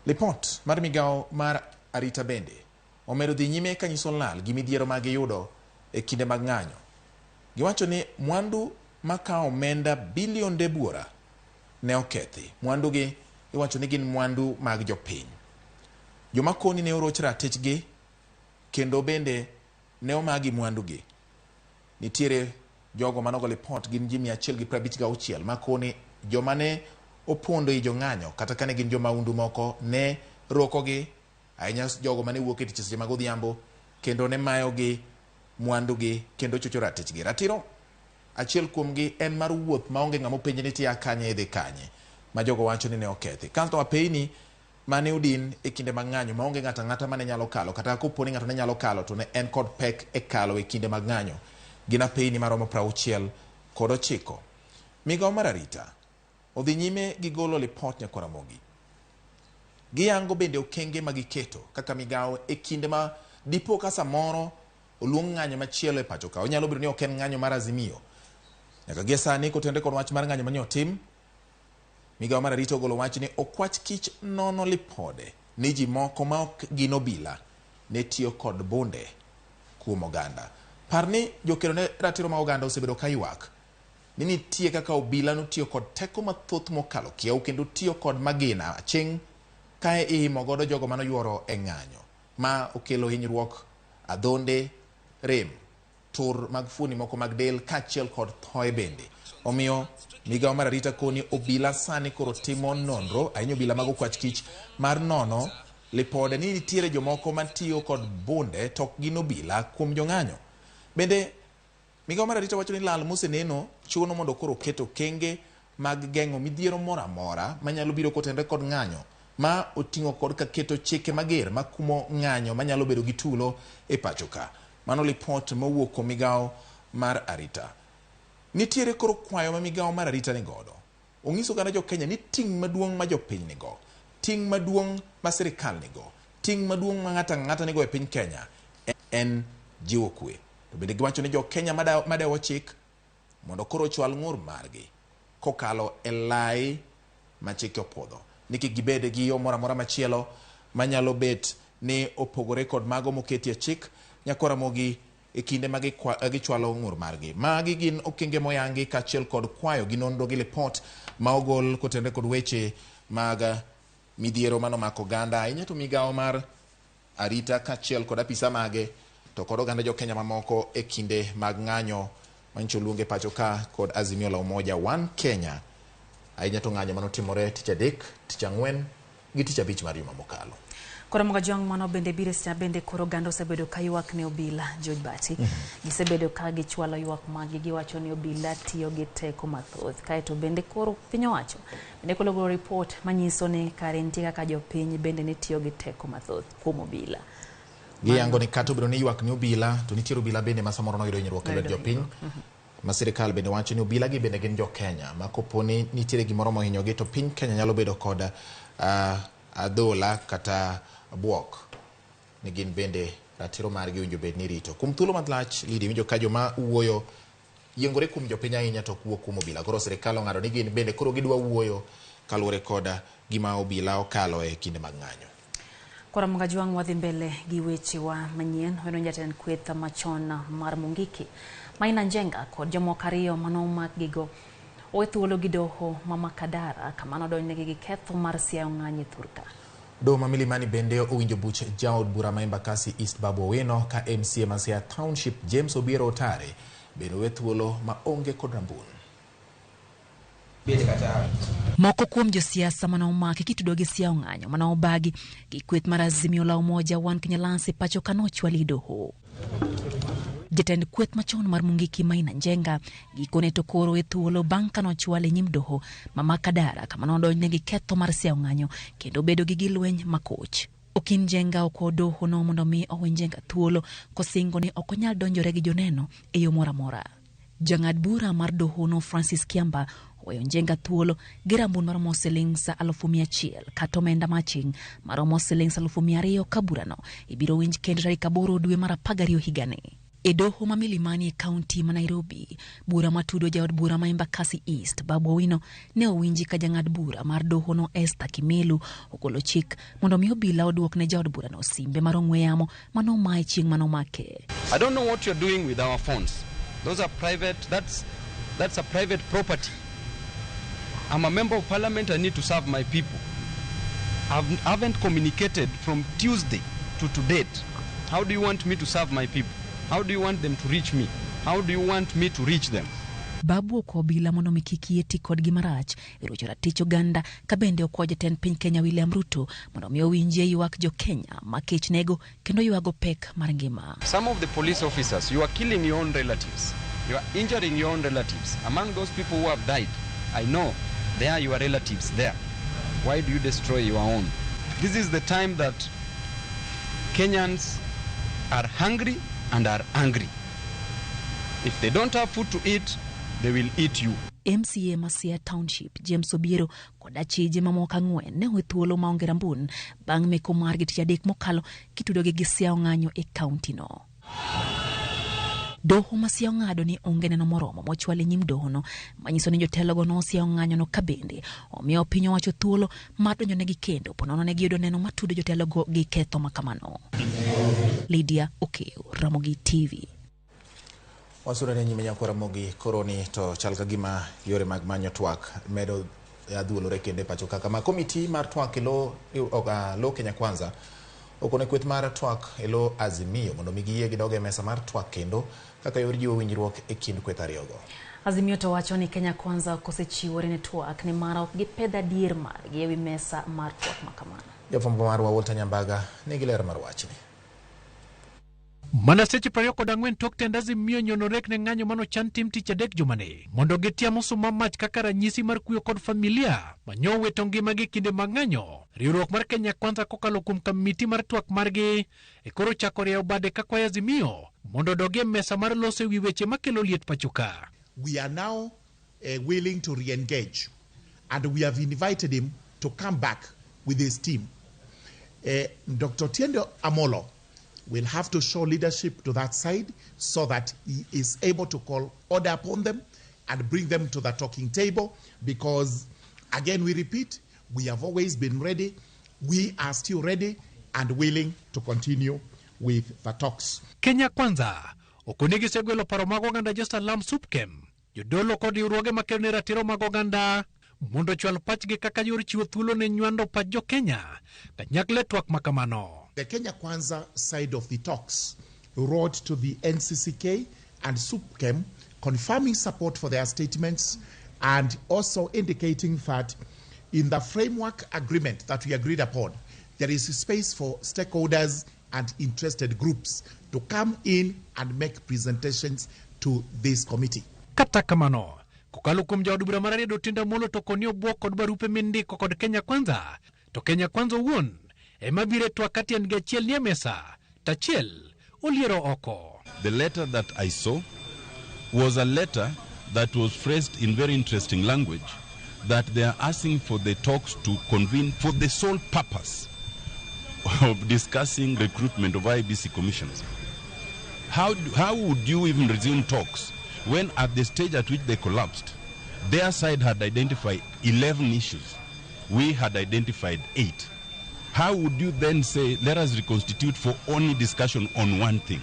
Lipot mar migawo mar arita bende omedo dhi nyime kanyiso lal gi midhiero ma giyudo e kinde mag ng'anyo. Giwacho ni mwandu makawo omenda bilionde buora ne okethi. Mwandu gi iwacho ni gin mwandu mag jopiny. Joma koni ne oroch ratichgi kendo bende ne omagi mwandu gi. Nitiere jogo manogo lipot gin ji 156 makoni joma ne opondo i jong'anyo kata kane gin jomaundu moko ne rokogi ahinya jogo mane wuok e tich seche mag odhiambo kendo ne mayogi mwandugi kendo chocho ratichgi. Ratiro achiel kuomgi en mar wuoth maonge ng'ama openji ni tia kanye idhi kanye ma jogo wacho ni ne okethi. Kasto apeyni mane odin e kinde mag ng'anyo maonge ng'ato ang'ata mane nyalo kalo kata kopo ni ng'ato ne nyalo kalo to ne en kod pek e kalo e kinde mag ng'anyo gin apeyni maromo 69. Migawo mar arita odhi nyime gi golo lipot nyakwar Ramogi. Giyango bende okenge ma giketo kaka migawo e kinde ma dipo ka samoro oluong ng'anyo machielo e pacho ka. Onyalo bedo ni ok en ng'anyo mar Azimio. Nyaka gie sani kotenore kod wach mar ng'anyo mane otim, migawo mar arita ogolo wach ni okwach kich nono lipode ni ji moko ma ok gin obila ne tiyo kod bunde kuom oganda. Par ni jokedo ne ratiro mag oganda osebedo ka ywak ni nitie kaka obila notiyo kod teko mathoth mokalo kiew kendo tiyo kod magina aching' kae ihimo godo jogo manoyuoro e ng'anyo ma okelo hinyruok, adhonde, rem, tur mag fuoni moko mag del kaachiel kod thoe bende. Omiyo migawo mar arita koni obila sani koro timo nonro ahinya obila mag okwach kich mar nono lipode ni nitiere jomoko matiyo kod bunde to ok gin obila kuom jong'anyo. Bende migawo mar arita wacho ni lal moseneno chuno mondo koro oket okenge mag geng'o midhiero moro amora manyalo biro kotenore kod ng'anyo ma oting'o kod ka keto chike mager makumo ng'anyo manyalo bedo gi tulo e pacho ka. Mano lipot mowuok kuom migawo mar arita. Nitiere koro kwayo ma migawo mar arita ni godo. Onyiso oganda jo Kenya ni ting' maduong' ma jopiny nigo, ting' maduong' ma sirikal nigo, ting' maduong' ma ng'ato ang'ata nigo e piny Kenya en jiwo kwe. To bende giwacho ni jo Kenya madewo chik mondo koro ochwal ng'ur margi kokalo e lai ma chike opuodho. Ni kik gibed gi yo moro amora machielo manyalo bet ni opogore kod mago moketi e chik nyakwar Ramogi e kinde ma gichwalo ng'ur margi. Magi gin okenge moyangi kaachiel kod kwayo gi nonro gi lipot ma ogol kotenore kod weche mag midhiero manomako oganda ahinya to migawo mar arita kaachiel kod apisa mage to kod oganda jo Kenya mamoko e kinde mag ng'anyo Manyicho luonge pacho ka kod Azimio la Umoja One Kenya. Ahinya to ng'anyo manotimore tich adek, tich ang'wen gi tich abich mar juma mokalo. Koro Mogajwang' mano bende biro seche bende koro oganda osebedo ka ywak ne obila George Bati. Gisebedo ka gichwalo ywak maggi giwacho ni obila tiyo gi teko mathoth. Kaeto bende koro piny owacho bende koro golo ripot manyiso ni kare nitie kaka jopiny bende ne tiyo gi teko mathoth kuom obila. Giyango ni kata obedo ni ywak ni obila to nitiere obila bende ma samoro noyudo hinyruok e lwet jopiny. Ma sirikal bende wacho ni obila gi bende gin jo Kenya ma kopo ni nitiere gimoro mohinyogi to piny Kenya nyalo bedo kod adhola kata buok ni gin bende ratiro margi owinjo bed ni irito. Kuom thuolo malach Lydia iwinjo ka joma wuoyo yiengore kuom jopiny ahinya to ok wuo kuom obila. Koro sirikal ong'ado ni gin bende koro gidwa wuoyo kaluwore kod gima obila okalo e kinde mag ng'anyo. Koro Mogajwang' wadhi mbele gi wechewa manyien. Weno jatend kweth machon mar Mungiki Maina Njenga kod jomoko ariyo manomak gigo owe thuolo gi doho ma Makadara kama nodonjnegi gi ketho mar siayo ng'anyo e thurka. Doho ma Milimani bende owinjo buch jaod bura ma Embakasi East Babu Owino ka MCA ma Siaya Township James Obiero Otare bende owe thuolo ma onge kod rambun. Moko kuom josiasa mane omaki kitudo gi siayo ng'anyo mane obagi gi kweth mar Azimio la Umoja One Kenya Alliance e pacho ka nochwali e doho. Jatend kweth machon mar Mungiki Maina Njenga gikone to koro e thuolo bang' ka nochwale e nyim doho ma Makadara kama nodonjne gi ketho mar siayo ng'anyo kendo bedo gi gilweny makoch. Okin Njenga okwayo doho no mondo mi owe Njenga thuolo kosingo ni ok onyal donjore gi joneno e yo moro amora. Jang'ad bura mar dohono Francis Kiamba oweyo Njenga thuolo gi rambun maromo siling 100,000 kata omenda maching maromo siling 200,000 ka burano ibiro winj kendo tarik 8 dwe mar 12 higani. E doho ma Milimani e kaunti ma Nairobi, bura matudo jaod bura ma Embakasi East Babu Owino ne owinji ka jang'ad bura mar dohono Esther Kimelu ogolo chik mondo mi obila oduok ne jaod burano simbe mar ong'we yamo mane omaye chieng' mane omake. I don't know what you're doing with our phones. Those are private, that's a private property. I'm a member of parliament, I need to serve my people. I haven't communicated from Tuesday to date. How do you want me to serve my people? How do you want them to reach me? How do you want me to reach them? Babu okwayo obila mondo mi kik yie ti kodgi marach e rocho ratich oganda ka bende okwayo jatend piny Kenya William Ruto mondo mi owinjie ywak jo Kenya ma kech nego kendo ywago pek mar ngima. Some of the police officers, you are killing your own relatives. You are injuring your own relatives. Among those people who have died, I know they are your relatives there. Why do you destroy your own? This is the time that Kenyans are hungry and are angry. If they don't have food to eat, they will eat you. MCA ma Siaya Township James Obiero kod achije mamoko ang'wen ne owe thuolo maonge rambun bang' meko margi tich adek mokalo kitudogi gi siayo ng'anyo e kaunti no. Doho ma Siaya ong'ado ni onge neno moromo mochwal e nyim dohono manyiso ni jotelogo nosiayo ng'anyono ka bende omiyo piny owacho thuolo mar donjonegi kendo ponono ne giyudo neno matudo jotelogo gi ketho makamano. Lydia Okeyo, Ramogi TV. Wasura nyime nyakwa Ramogi koroni to chal ka gima yore mag manyo twak medo adhuolore kendo e pacho kaka ma komiti mar twak e lo Kenya Kwanza okone kweth mar twak e lo Azimio mondo mi giyie gidog e mesa mar twak kendo kaka yor jiwo winjruok e kind kweth ariyogo. Azimio to wacho ni Kenya Kwanza ok osechiwore ne twak nimar ok gipedh adier margi ewi mesa mar twak makamano. Jafwambo marwa Walter Nyambaga nigi ler mar wachni. Mana seche 24 tok tend Azimio nyonore ne ng'anyo manochan tim tich adek jumani mondo gitia musuma mach kaka ranyisi mar kuyo kod familia manyo wito ngimagi kinde mag ng'anyo. Riwruok mar Kenya Kwanza kokalo kuom kamiti mar twak margi e koro chako rieyo bade kakwayo Azimio mondo odog e mesa mar loso ewi weche makelo liet pacho ka. We are now willing to re-engage and we have invited him to come back with his team. Dr. Otiende Amollo will have to show leadership to that side so that he is able to call order upon them and bring them to the talking table because, again, we repeat, we have always been ready. We are still ready and willing to continue with the talks. Kenya Kwanza okoni gisegwelo paro mag oganda jo-Salam Supkem, jodolo kod riwruoge makedo ne ratiro mag oganda mondo ochwal pachgi kaka yor chiwo thuolo ne nywando pach jo-Kenya kanyakla e twak makamano. The Kenya Kwanza side of the talks wrote to the NCCK and SUPKEM confirming support for their statements and also indicating that in the framework agreement that we agreed upon, there is space for stakeholders and interested groups to come in and make presentations to this committee. Kata kamano, kokalo kuom jaod bura mar Rarieda Otiende Amollo to koni obwok kod barupe mindiko kod Kenya Kwanza, to Kenya Kwanza owuon ema biro e twak ka tiendgi achiel nie mesa to achiel oliero oko. The letter that I saw was a letter that was phrased in very interesting language, that they are asking for the talks to convene for the sole purpose of discussing recruitment of IEBC commissioners. How would you even resume talks when at the stage at which they collapsed, their side had identified 11 issues? We had identified 8. How would you then say, let us reconstitute for only discussion on one thing?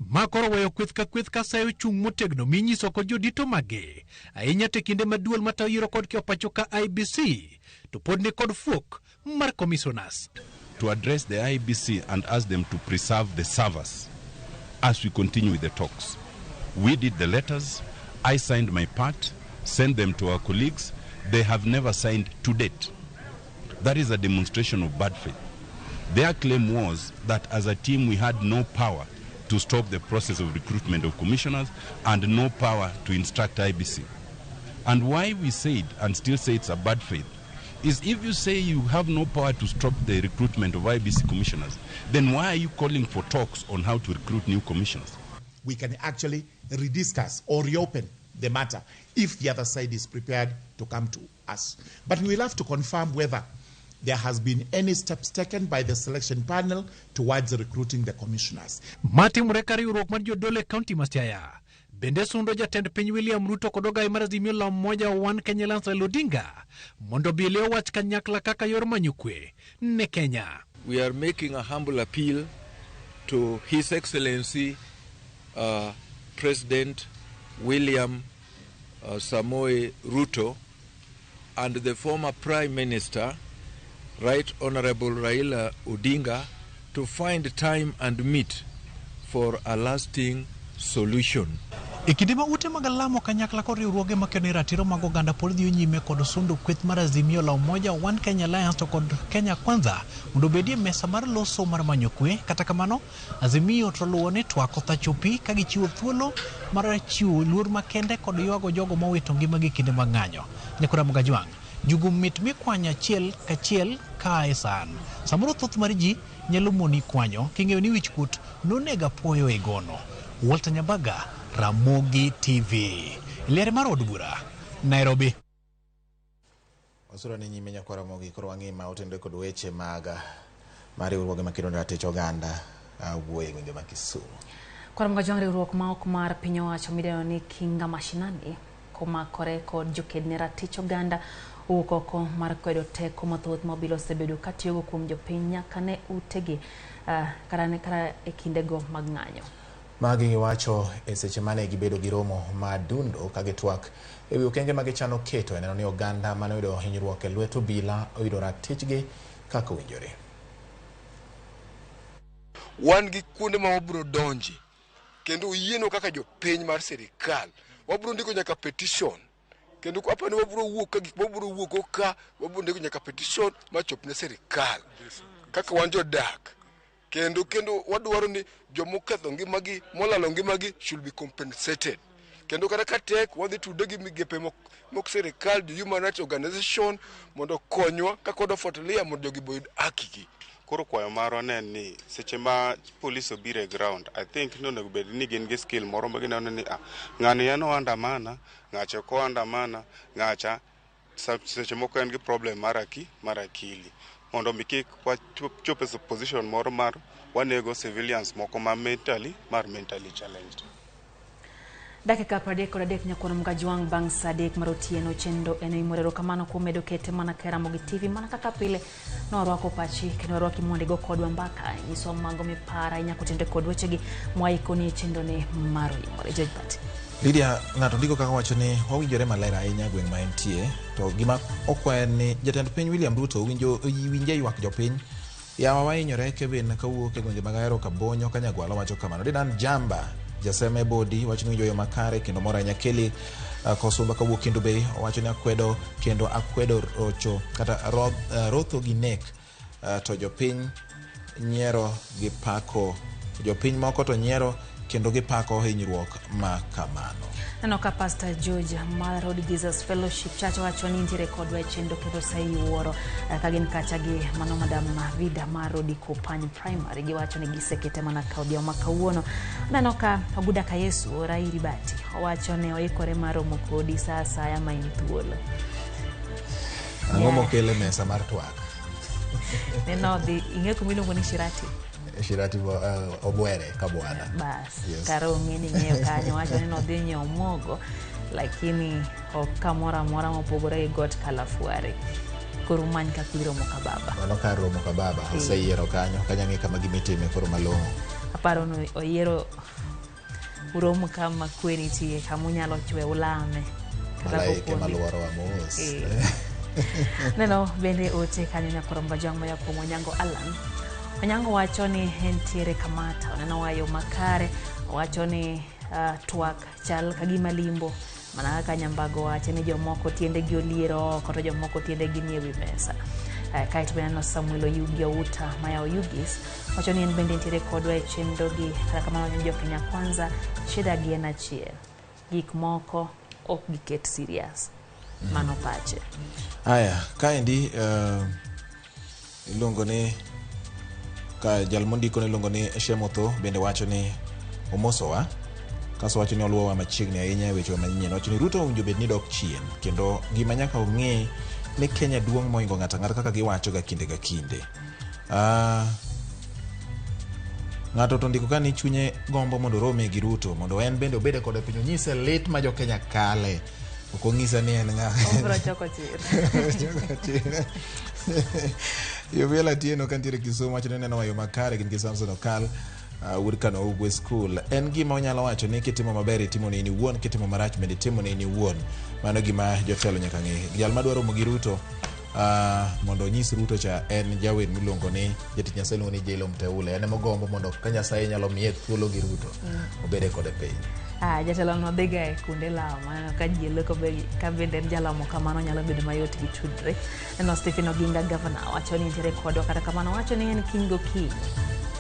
Ma koro weyo kweth ka kweth ka sayo chung' motegno minyiso kod jodito mage ahinya to e kinde ma duol matayo yiero kod kiewo pacho ka IEBC to pod ni kod fuok mar commissioners. To address the IEBC and ask them to preserve the servers as we continue with the talks. We did the letters, I signed my part, sent them to our colleagues. They have never signed to date. That is a demonstration of bad faith. Their claim was that as a team we had no power to stop the process of recruitment of commissioners and no power to instruct IEBC. And why we said and still say it's a bad faith is if you say you have no power to stop the recruitment of IEBC commissioners, then why are you calling for talks on how to recruit new commissioners? We can actually rediscuss or reopen the matter if the other side is prepared to come to us. But we will have to confirm whether there has been any steps taken by the selection panel towards recruiting the commissioners. Matimore ka riwruok mar jodolo e kaunti ma Siaya bende sundo jatend piny William Ruto kod ogai mar Azimio la Umoja One Kenya Alliance Raila Odinga mondo obile owach kanyakla kaka yor manyo kwe ne Kenya. We are making a humble appeal to His Excellency President William Samoei Ruto and the former Prime Minister, Right Honorable Raila Odinga, to find time and meet for a lasting solution. E kinde ma ute mag lamo kanyakla kod riwruoge makedo ne ratiro mag oganda pod dhiyo nyime kod sundo kweth mar Azimio la Umoja One Kenya Alliance to kod Kenya Kwanza mondo obedie mesa mar loso mar manyo kwe. Kata kamano, Azimio to luwo ni twak othacho pi ka gichiwo thuolo mar chiwo luor makende kod ywago jogo mowito ngimagi kinde mag ng'anyo. Nyakora Mugajwang', njugu mit mikwanyo achiel kachiel ka e san. Samoro thoth mar ji nyalo moni kwanyo king'eyo ni wich kuot nonego apuoyo e gono. Walter Nyabaga, Ramogi TV. Liere mar od bura, Nairobi. Wasura ni nyime nyakwara Ramogi koro wang'i ma otenore kod weche mag mar riwruoge makedo ne ratich oganda wuoyo e gwenge ma Kisumu. Kwar Mugajwang', riwruok ma ok mar piny owacho midendo ni Kinga Mashinani komakore kod joked ne ratich oganda owuok oko mar kwedo teko mathoth ma obila osebedo katiyogo kuom jopiny nyaka ne utegi kata e kindego mag ng'anyo. Magi giwacho e seche mane gibedo gi romo madundo ka gitwak ewi okenge ma gichano keto e neno ni oganda mane oyudo hinyruok e lwet obila oyudo ratichgi kaka owinjore. Wan gi kuonde ma wabiro donje kendo oyienwa kaka jopiny mar sirikal wabiro ndiko nyaka petition kendo apani wabiro wuok ka gik mabiro wuok ka wabiro ndiko nyaka petition machop ne sirikal kaka wan jodak kendo wadwaro ni jomoketho ngimagi molalo ngimagi should be compensated kendo kata ka tek wadhi tude gi migepe mok sirikal, jo human rights organization mondo okonywa kaka wadwa fuatilia mondo jogi boyud haki gi. Koro kwayo marwa ne en ni seche ma polis obiro e ground, I think ni onego bed ni gin gi skill moro ma gineno ni ah, ng'ani en oandamana, ng'acha ok oandamana, ng'acha seche moko en gi problem mar akili mondo mi kik wachop e position moro mar wanego civilians moko ma mentally challenged. Dakika 33 nyakwar Mugajwang' bang' sa 3 mar otieno chenro en oimore. Erokamano kuom medo kete mana ka Ramogi TV mana kaka pile nwarwako pachi kendo warwaki mondo igo kodwa mbaka nyiso mago miparo ahinya kotenore kod wechegi mwaikoni e chenro ni mar oimore. George Pati. Lydia, ng'ato ndiko kaka wacho ni wawinjore maler ahinya gweng' ma entie to gima okwayo en ni jatend piny William Ruto winje ywak jopiny yawa wahinyore. Kevin kawuok e gwenge mag Ahero Kabonyo Kanyagwal wacho kamano. Dedan Jamba Jaseme Bodi wacho ni winjo yo makare kendo mor ahinya. Kelly Kosumba kawuok Kendu Bay owacho ni akwedo kendo akwedo rocho kata rotho gi nek to jopiny nyiero gi pako jopiny moko to nyiero kendo gipako hinyruok ma kamano. Neno ka Pastor George mar Road Jesus Fellowship Church wacho ni nitiere kodwa e chenro kendo oseyuoro ka gin kacha gi mano Madam Vida mar Rodi Kopany Primary giwacho ni gisekete mana ka odhiambo ma kawuono. Neno ka Oguda ka Yesu ora iri bati owacho ni oikore mar romo kodi sa asaya ma in thuolo. Ang'o mokele mesa mar twak? Neno dhi ing'e kuma iluongo ni Shirati. Shirati Obwere Kabwana. Bas, Yes. kare ong'e ni ng'eyo kanyo wacho ni nodhi nyiewo mogo lakini ok kamoro amora mopogore gi got Kalafuari. Koro umany kaka iromo ka baba. Mano kar romo ka baba oseyiero kanyo kanya ng'e kama gimitime koro malong'o. Aparo ni oyiero urom kama kwe nitie kama unyalo chwe ulame. Kata Malaike kopondi. maluorowa mos. Neno bende ote kanyo nyakoromba jwang' moya kuom Onyango Alan. Onyango wacho ni entiere Kamata, oneno wayo makare, owacho ni twak chal ka gima limbo mana kaka Nyambago wacho ni jomoko tiendegi oliero oko to jomoko tiendegi nie wi mesa. Kaeto bende aneno Samuel Oyugi Outa maya Oyugis wacho ni en bende entiere kodwa e chenro gi kata kamano wacho ni jo Kenya Kwanza shida gi en achiel gik moko ok giket serious mano pache. Aya, kaendi iluongo ni ka jal mondiko ni iluongo ni Shemotho bende wacho ni omosowa kaso wacho ni oluwowa machiegni ahinya e wechewa manyien. Wacho ni Ruto owinjo bed ni dok chien kendo gima nyaka ong'e ni Kenya duong' mohingo ng'ato ang'ata kaka giwacho ga kinde ka kinde. Ng'ato to ndiko ka ni chunye gombo mondo orome gi Ruto mondo en bende obede kode piny onyise lit ma jo Kenya kale. Ok onyisa ni en ng'a. Obiro choko chir. Choko chir. Yobiel Atieno kantiere Kisumu wacho ni neno wayo makare gin gi Samson Okal wuod Kano Ugwe School. En gima onyalo wacho ni kitimo maber itimo ne in iwuon, kitimo marach bende itimo ne in iwuon. Mano gima jotelo nyaka ng'e. Jal madwaro romo gi Ruto mondo onyis Ruto cha en jawer miluongo ni jatich Nyasaye iluongo ni Jelo Mteule. En emogombo mondo ka Nyasaye nyalo miye thuolo gi Ruto obede kode piny. Jatelo no dhiga e kuonde lamo aneno ka ji loko ka bende en jalamo kamano nyalo bedo mayot gi tudre. Neno Stephen Oginga gavana wacho ni nitiere kodwa kata kamano wacho ni en kiny gokinyi.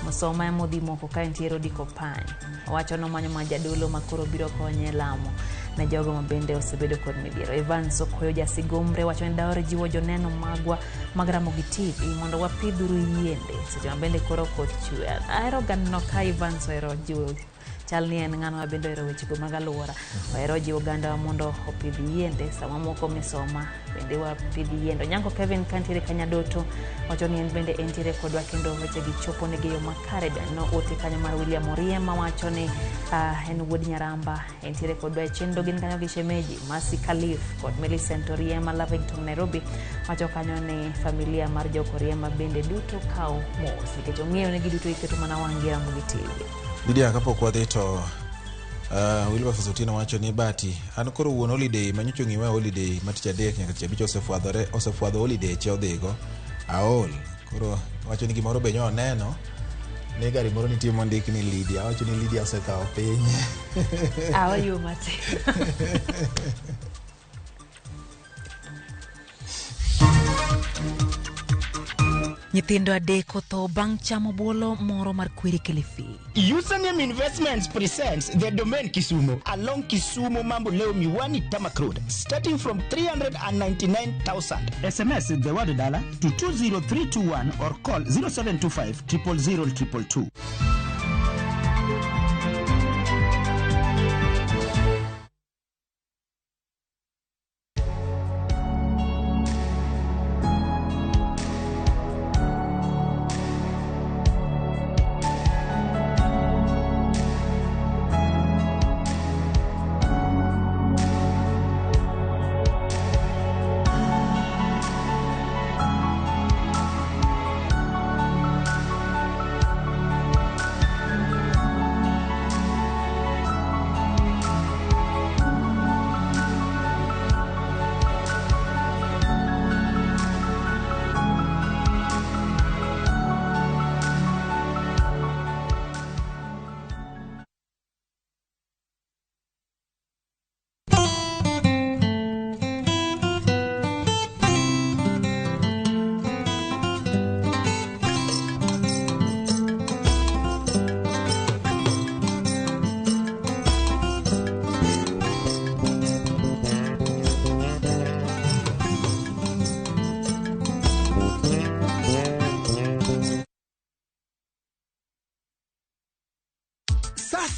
Musoma ema odhi moko ka entiere Odiko Pany. Owacho nomanyo ma jadolo ma koro biro konye lamo ne jogo ma bende osebedo kod midhiero. Evans Okoyo Jasigombre wacho ni daor jiwo joneno magwa mag Ramogi TV mondo wapidhuru yiende seche ma bende koro koth chwe. Ahero ga neno ka Evans ohero jiwo chal ni en ng'ano ma bende ohero wechego mag alwora. Ohero jiwo ogandawa mondo opidh yiende sama moko misoma bende wapidh yiende. Onyango Kevin kantiere Kanyadoto wacho ni en bende entiere kodwa kendo wechegi chopo negi e yo makare. Be aneno ote kanyo mar William Oriema wacho ni en wuod Nyaramba entiere kodwa e chenro gin kanyo gi shemeji Mercy Khalif kod Millicent Oriema Lavington Nairobi wacho kanyo ni familia mar jok Oriema bende duto kawo mos nikech ong'eyo ni giduto giketo mana wang' gi Ramogi TV. Lydia kapok wadhi to Wilberforce Otieno wacho ni bati an koro wuon holiday manyocha ong'iwa holiday ma tich adek nyaka tich abich osefwadhore osefwadho holiday che odhigo aol koro wacho ni gimoro be nyo oneno ni gari moro nitie mondik ni Lydia wacho ni Lydia osekawo piny. Awayo matin. Nyithindo adek otho bang' chamo buolo moro mar kwiri Kilifi. Username Investments presents the Domain Kisumu along Kisumu Mamboleo Miwani Tarmac Road, starting from 399,000. SMS the word dollar to 20321 or call 0725 000 222.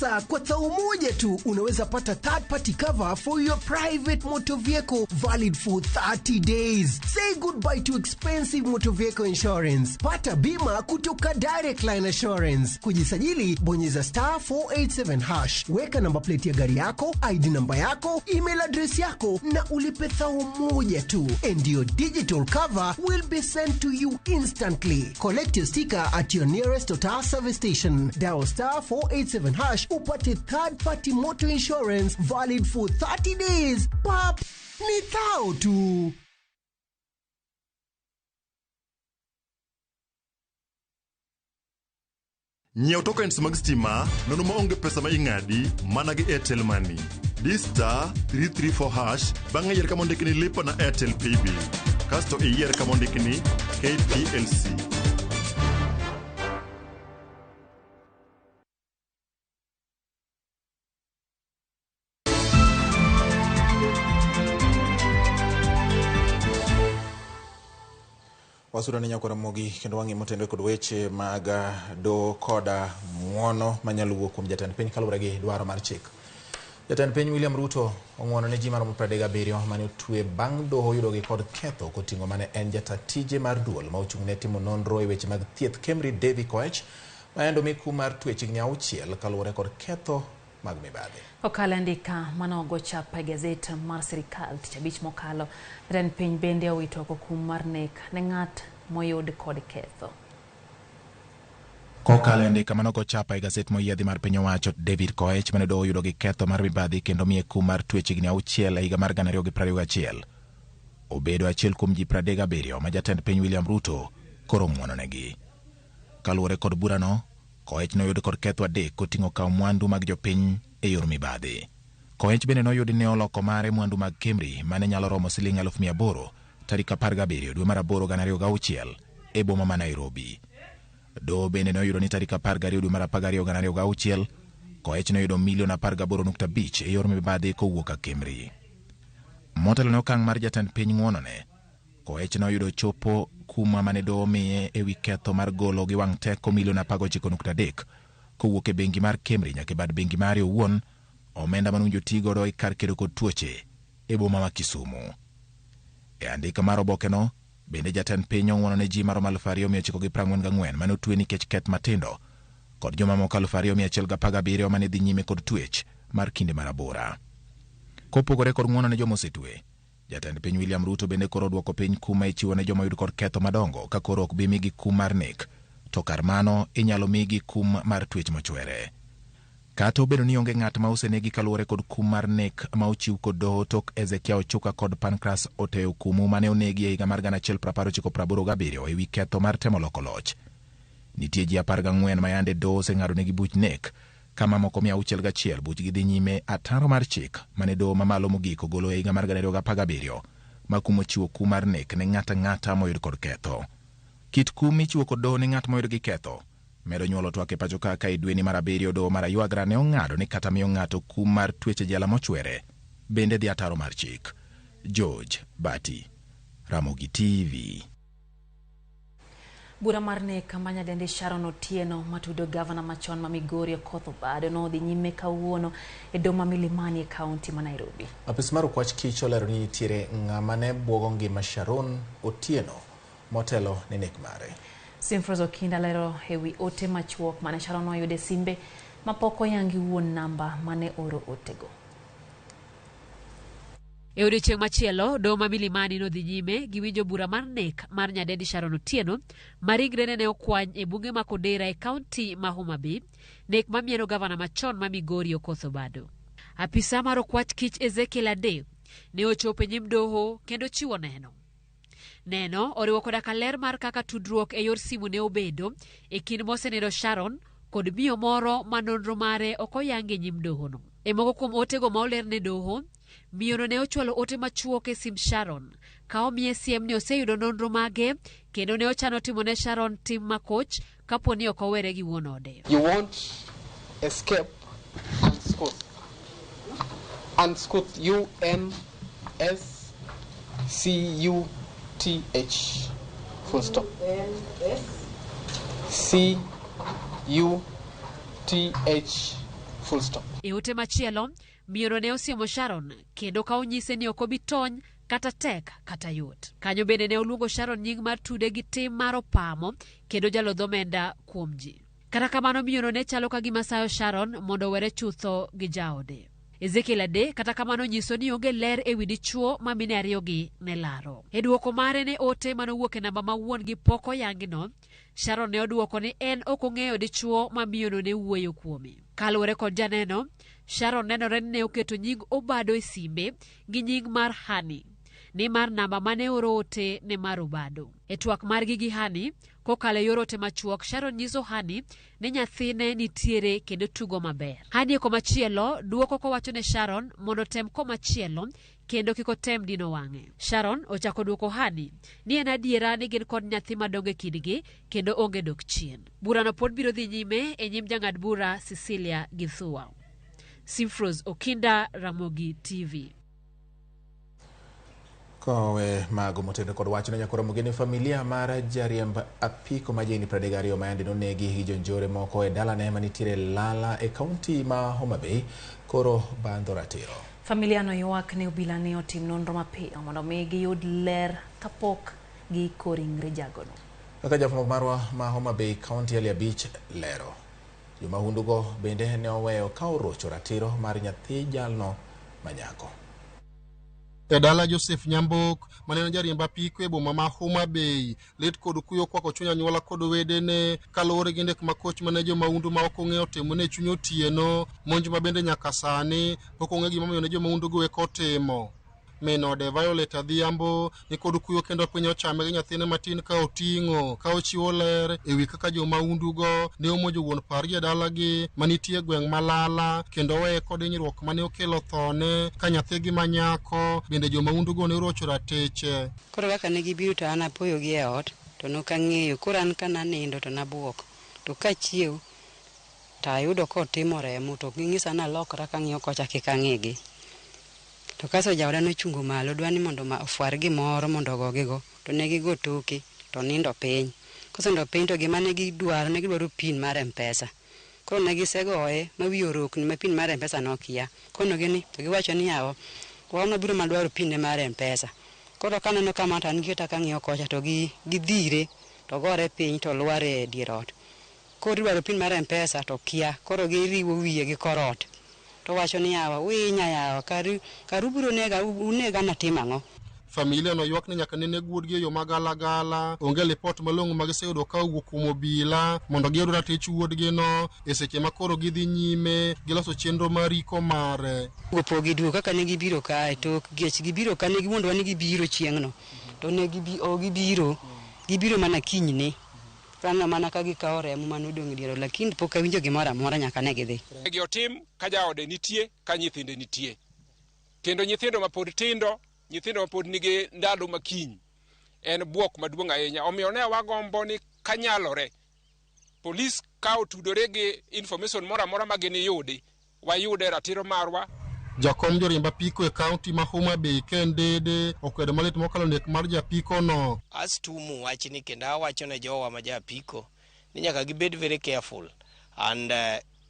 Sasa kwa thao moja tu unaweza pata third party cover for your private motor vehicle valid for 30 days. Say goodbye to expensive motor vehicle insurance. Pata bima kutoka Direct Line Assurance. Kujisajili, bonyeza star 487 hash, weka namba plate ya gari yako, ID namba yako, email address yako na ulipe thao moja tu, and your digital cover will be sent to you instantly. Collect your sticker at your nearest Total service station. Dial star 487 hash upate third party motor insurance valid for 30 days. Pap, ni thao tu. Nyiew tokens mag stima nono maonge pesa ma ing'adi mana gi Airtel Money. Di star 334 hash bang'e yier kama ondiki ni lipa na Airtel Paybill. Kasto iyier kama ondiki ni KPLC. Wasudo ni nyakora mogi kendo wang'i motenore kod weche mag doho koda ng'uono manyalo wuok kuom jatend piny kaluwore gi dwaro mar chik. Jatend piny William Ruto ong'uono ne ji maromo 37 mane otwe bang' doho yudogi kod ketho koting'o mane en jata tije mar duol ma ochung' ne timo nonro e weche mag thieth Kemri Davy Koech ma en omi kum mar twech higni 6 kaluwore kod ketho mag mibadhi. Kokalo e andika manogo chapa e gazet mar sirikal tich abich mokalo, jatend piny bende owito oko kum mar nek ne ng'at moyud kod ketho. Kokalo e andika manogo chapa e gazet moyiedhi mar piny owacho, David Koech mane doho oyudo gi ketho mar mibadhi kendo miye kum mar twech higni 6 e higa mar 2021. Obedo achiel kuom ji 37 ma jatend piny William Ruto koro ng'uononegi. Kaluwore kod burano, Koech noyud kod ketho 3 koting'o kawo mwandu mag jopiny e yor mibadhi. Koech bende noyudi ne oloko mare mwandu mag Kemri mane nyalo romo siling 800,000 tarik 17 dwe mar 8 2006 e boma ma Nairobi. Doho bende noyudo ni tarik 12 dwe mar 12 2006 Koech noyudo milion 18.5 e yor mibadhi kowuok Kemri. Motelo ne okang' mar jatend piny ng'uonone, Koech noyudo chopo kuma mane doho miye ewi ketho mar golo gi wang' teko milion 19.3 kowuok e bengi mar Kemri nyaka e bad bengi mare owuon, omenda manowinjo ti godo e kar kedo kod tuoche e boma ma Kisumu. E andika mar obokeno, bende jatend piny ong'uono ne ji maromo 2944 mane otwe nikech keth matindo kod jomamoko 2117 mane dhi nyime kod twech mar kinde marabora. Kopogore kod ng'uono ne joma osetwe, jatend piny William Ruto bende koro odwoko piny kum ma ichiwo ne joma oyud kod ketho madongo ka koro ok bi migi kum mar nek, to kar mano inyalo migi kum mar twech mochwere. Kata obedo ni onge ng'at ma osenegi kaluwore kod kum mar nek ma ochiw kod doho tok Ezekia Ochuka kod Pancras Oteyo Kumu mane onegi e higa mar 1987 ewi ketho mar temo loko loch. Nitie ji 14 ma yande doho oseng'adonegi buch nek, kama moko 601 buchgi dhi nyime ataro mar chik mane doho mamalo mogik ogolo e higa mar 2017 ma kum ochiwo kum mar nek ne ng'at ang'ata moyud kod ketho. Kit kum michiwo kod doho ne ng'at moyud gi ketho medo nyuolo twak e pacho ka e dweni mar 7 doho mar Aywagra ne ong'ado ni kata miyo ng'ato kum mar twech e jela mochwere bende dhi ataro mar chik. George Bati, Ramogi TV. Bura mar nek ma nyadendi Sharon Otieno matudo gavana machon ma Migori Okoth Obado nodhi nyime kawuono e doho ma Milimani e kaunti ma Nairobi. Apis mar okwach kich olero ni nitiere ng'ama ne buogo ngima Sharon Otieno motelo ne nek mare. Simfros Okinda lero ewi ote machuok mane Sharon oyudo e simbe mapok oyangi wuon namba mane oro otego. E odiechieng' machielo, doho ma Milimani nodhi nyime gi winjo bura mar nek mar nyadendi Sharon Otieno ma ringrene ne okwany e bunge ma Kodera e kaunti ma Homa Bay, nek mamieno gavana machon ma Migori Okoth Obado. Apisa mar okwach kich Ezekiel Ade ne ochopo e nyim doho kendo chiwo neno. Neno oriwo koda ka ler mar kaka tudruok e yor simu ne obedo e kind mosenedo Sharon kod miyo moro ma nonro mare ok oyangi e nyim dohono. E moko kuom otego ma oler ne doho, miyono ne ochwalo ote machuok e simb Sharon ka omiye siem ni oseyudo nonro mage kendo ne ochano timo ne Sharon tim makoch kapo ni ok owere gi wuon ode. You won't escape unscathed. Unscathed, U-N-S-C-U-T-H, full stop. U-N-S-C-U-T-H, Full stop. E ote machielo, miyono ne osiemo Sharon kendo ka onyise ni ok obi tony kata tek kata yot. Kanyo bende ne oluongo Sharon nying mar tude gi tim mar opamo kendo jalodh omenda kuom ji. Kata kamano miyono ne chalo ka gima sayo Sharon mondo owere chutho gi jaode. Ezekiel Ade kata kamano nyiso ni onge ler ewi dichuo ma mine ariyogi ne laro. E duoko mare ne ote manowuok e namba ma wuon-gi pok oyangino, Sharon ne oduoko ni en ok ong'eyo dichuo ma miyono ne wuoyo kuome. Kaluwore kod janeno, Sharon nenore ni ne oketo nying Obado e simbe gi nying mar Hani, nimar namba mane oro ote ne mar Obado. E twak margi gi Hani, kokalo e yor ote machuok, Sharon nyiso Hani ni nyathine nitiere kendo tugo maber. Hani e komachielo duoko kowacho ne Sharon mondo otem komachielo kendo kik otem dino wang'e. Sharon ochako duoko Hani ni en adiera ni gin kod nyathi madongo e kindgi kendo onge dok chien. Burano pod biro dhi nyime e nyim jang'ad bura Cecilia Githua. Simfros Okinda, Ramogi TV. Kowe mago motenore kod wachno nyakoro mugeni familia mar jariemb apiko ma jahigni 32 ma yande nonegi gi jonjore moko e dalane manitiere Lala e kaunti ma Homa Bay koro bandho ratiro. Familia no ywak ne obila ni otim nonro mapiyo mondo mi giyud ler kapok giiko ringre jagono. Kaka jafwambo marwa ma Homa Bay County Ali Abich lero, jomahundugo bende ne oweyo ka orocho ratiro mar nyathi jalno manyako. E dala Joseph Nyambok, mane en jariemb apiko e boma ma Homa Bay, lit kod kuyo okwako chuny anyuola kod wedene kaluwore gi nek makoch mane jomahundu ma ok ong'eyo otimo ne chuny otieno, monj ma bende nyaka sani pok ong'e gimomiyo ne jomahundu go eko otimo. Min ode Violet Adhiambo ni kod kuyo kendo piny ochame gi nyathine matin ka oting'o ka ochiwo ler ewi kaka jomahundugo ne omonjo wuon pargi e dalagi manitie e gweng' ma Lala kendo oweye kod hinyruok mane okelo thone ka nyathigi ma nyako bende jomahundugo ne orocho ratiche. Koro kaka ne gibiro to an apoyogi e ot to nok ang'eyo. Koro an ka nanindo to nabuok. To kachiew to ayudo kotimo remo to ging'isa ni alokra kang'iyo kocha kik ang'igi. To kasto jaoda nochungo malo dwa ni mondo ofwar gimoro mondo ogogigo. To ne gigo toke to nindo piny. Kosenindo piny to gima ne gidwaro ne gidwaro pin mar M-Pesa. Koro ne gisegoye ma wiye orokni ma pin mar M-Pesa nokia. Konogi ni to giwacho ni yawa wan wabiro mana dwaro pin ne mar M-Pesa. Koro kaneno kama to an giketa kang'iyo kocha to gidhire to gore piny to lwar e dier ot. Koro idwaro pin mar M-Pesa to kia. Koro giriwo wiye gi kor ot. To wacho ni yawa uhinya yawa kar ubiro nega unega natim ang'o? Familia no ywak ni nyaka nene wuodgi e yo magalagala, onge lipot malong'o ma giseyudo ka owuok kuom obila mondo giyud ratich wuodgi no e seche ma koro gidhi nyime giloso chenro mar iko mare. Pok giduogo kaka ne gibiro kae to gech gibiro ka ne giwuondowa ni gibiro chieng'no to ne ok gibiro, gibiro mana kinyne. Aneno mana ka gikawo remo mane odong' e dier ot lakini pok awinjo gimoro amora nyaka ne gidhi. Gi otim ka jaode nitie, ka nyithinde nitie. Kendo nyithindo mapod tindo, nyithindo mapod nigi ndalo makiny, en buok maduong' ahinya. Omiyo ne wagombo ni kanyalore, polis ka otudore gi information moro amora ma giniyudi, wayude ratiro marwa. Jakom joriemb apiko e kaunti ma Homa Bay Ken Dede okwedo malit mokalo nek mar japiko no. Astumu wachni kendo awacho ne jowa ma japiko ni nyaka gibed very careful and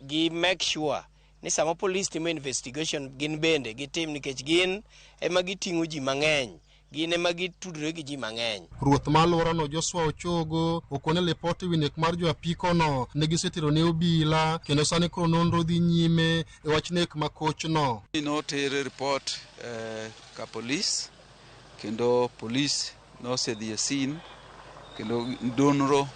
gi make sure ni sama police timo investigation gin bende gitim nikech gin ema giting'o ji mang'eny, gin ema gitudore gi ji mang'eny. Ruoth ma alworano Joshua Ochogo okone lipot ewi nek mar jo apiko no ne gisetero ne obila kendo sani koro nonro dhi nyime e wach nek ma kochno. Noter report ka polis kendo polis nosedhi e scene kendo nonro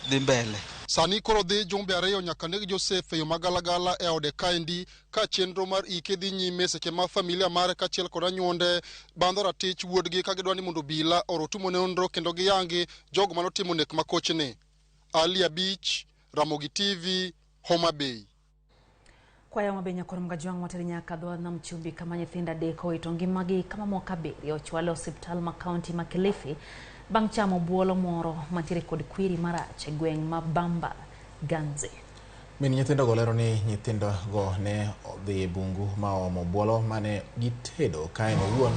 dhi mbele. Sani koro dhi jumbe 2 nyaka neg Joseph e yo magalagala e ode kaendi ka chenro mar ike dhi nyime seche ma familia mare kaachiel kod anyuonde bandho ratich wuodgi ka gidwa ni mondo obila oro tumo nonro kendo giyangi jogo manotimo nek makochni. Ali Abich, Ramogi TV, Homa Bay. Kwayo mabe nyakor Mgajwang' wateri nyaka dho nam chumbi kama nyithindo 3 owito ngimagi kama moko 7 ochwal e osiptal ma kaunti ma Kilifi bang' chamo buolo moro mantiere kod kwiri marach e gweng' ma Bamba Ganze. Min nyithindogo lero ni nyithindogo ne odhi e bungu ma oomo buolo mane gitedo ka en owuon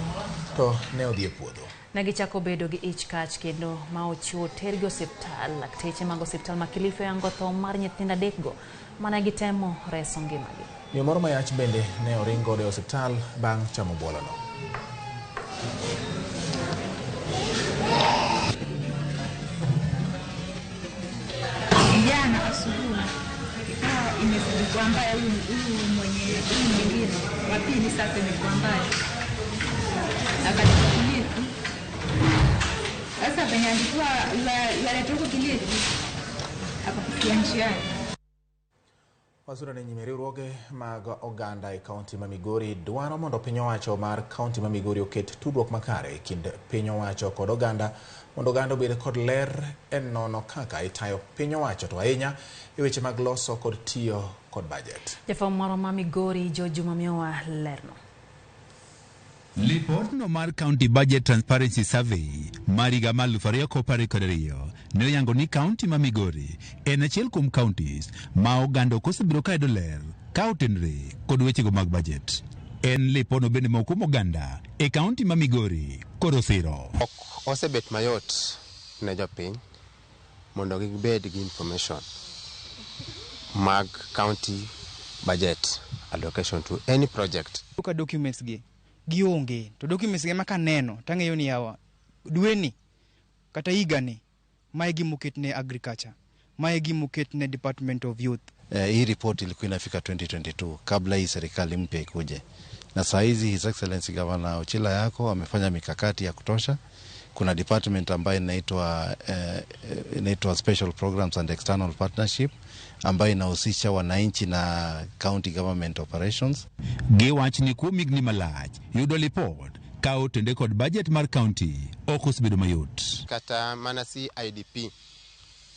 to ne odhi e puodho. Ne gichako bedo gi ich kach kendo ma ochiwo tergi osiptal. Lakteche mag osiptal ma Kilifi oyango tho mar nyithindo 3 go mane gitemo reso ngimagi. Miyo moro mayach bende ne oring godo e osiptal bang' chamo buolono. Jana asubuhi ikawa imezidi kuwa mbaya, huyu mwenye huyu mwingine wa pili sasa imekuwa mbaya, akaletwa Kilifi. Sasa penye alikuwa yaletwa huko Kilifi akakufia njiani. Wasura ne nyime riwruoge mag oganda e kaunti ma Migori dwaro mondo piny owacho mar kaunti ma Migori oket tudruok makare e kind piny owacho kod oganda mondo oganda obed kod ler e nono kaka itayo piny owacho to ahinya e weche mag loso kod tiyo kod bajet. Jafwambo marwa ma Migori George Juma miyowa lerno. Lipotno mar County Budget Transparency Survey mar higa mar 2022 ne oyango ni kaunti ma Migori en achiel kuom counties ma oganda ok osebedo ka yudo ler ka otenore kod wechego mag bajet. En lipotno bende moko kuom oganda e kaunti ma Migori koro siro. Ok osebet mayot ne jopiny mondo gibed gi information mag county budget allocation to any project. Ka documents gi gionge to documents gi ema kaneno tang'eyo ni yawa dweni kata higani mae gima oket ne agriculture, mae gima oket ne Department of Youth. Hii report ilikuwa inafika 2022 kabla hii serikali mpya ikuje, na saa hizi His Excellency Governor Ochila Yako amefanya mikakati ya kutosha. Kuna department ambayo inaitwa Special Programs and External Partnership ambayo inahusisha wananchi na county government operations. Giwach ni kuom higni malach yudo lipot ka otende kod bajet mar kaunti ok osebedo mayot. Kata mana CIDP,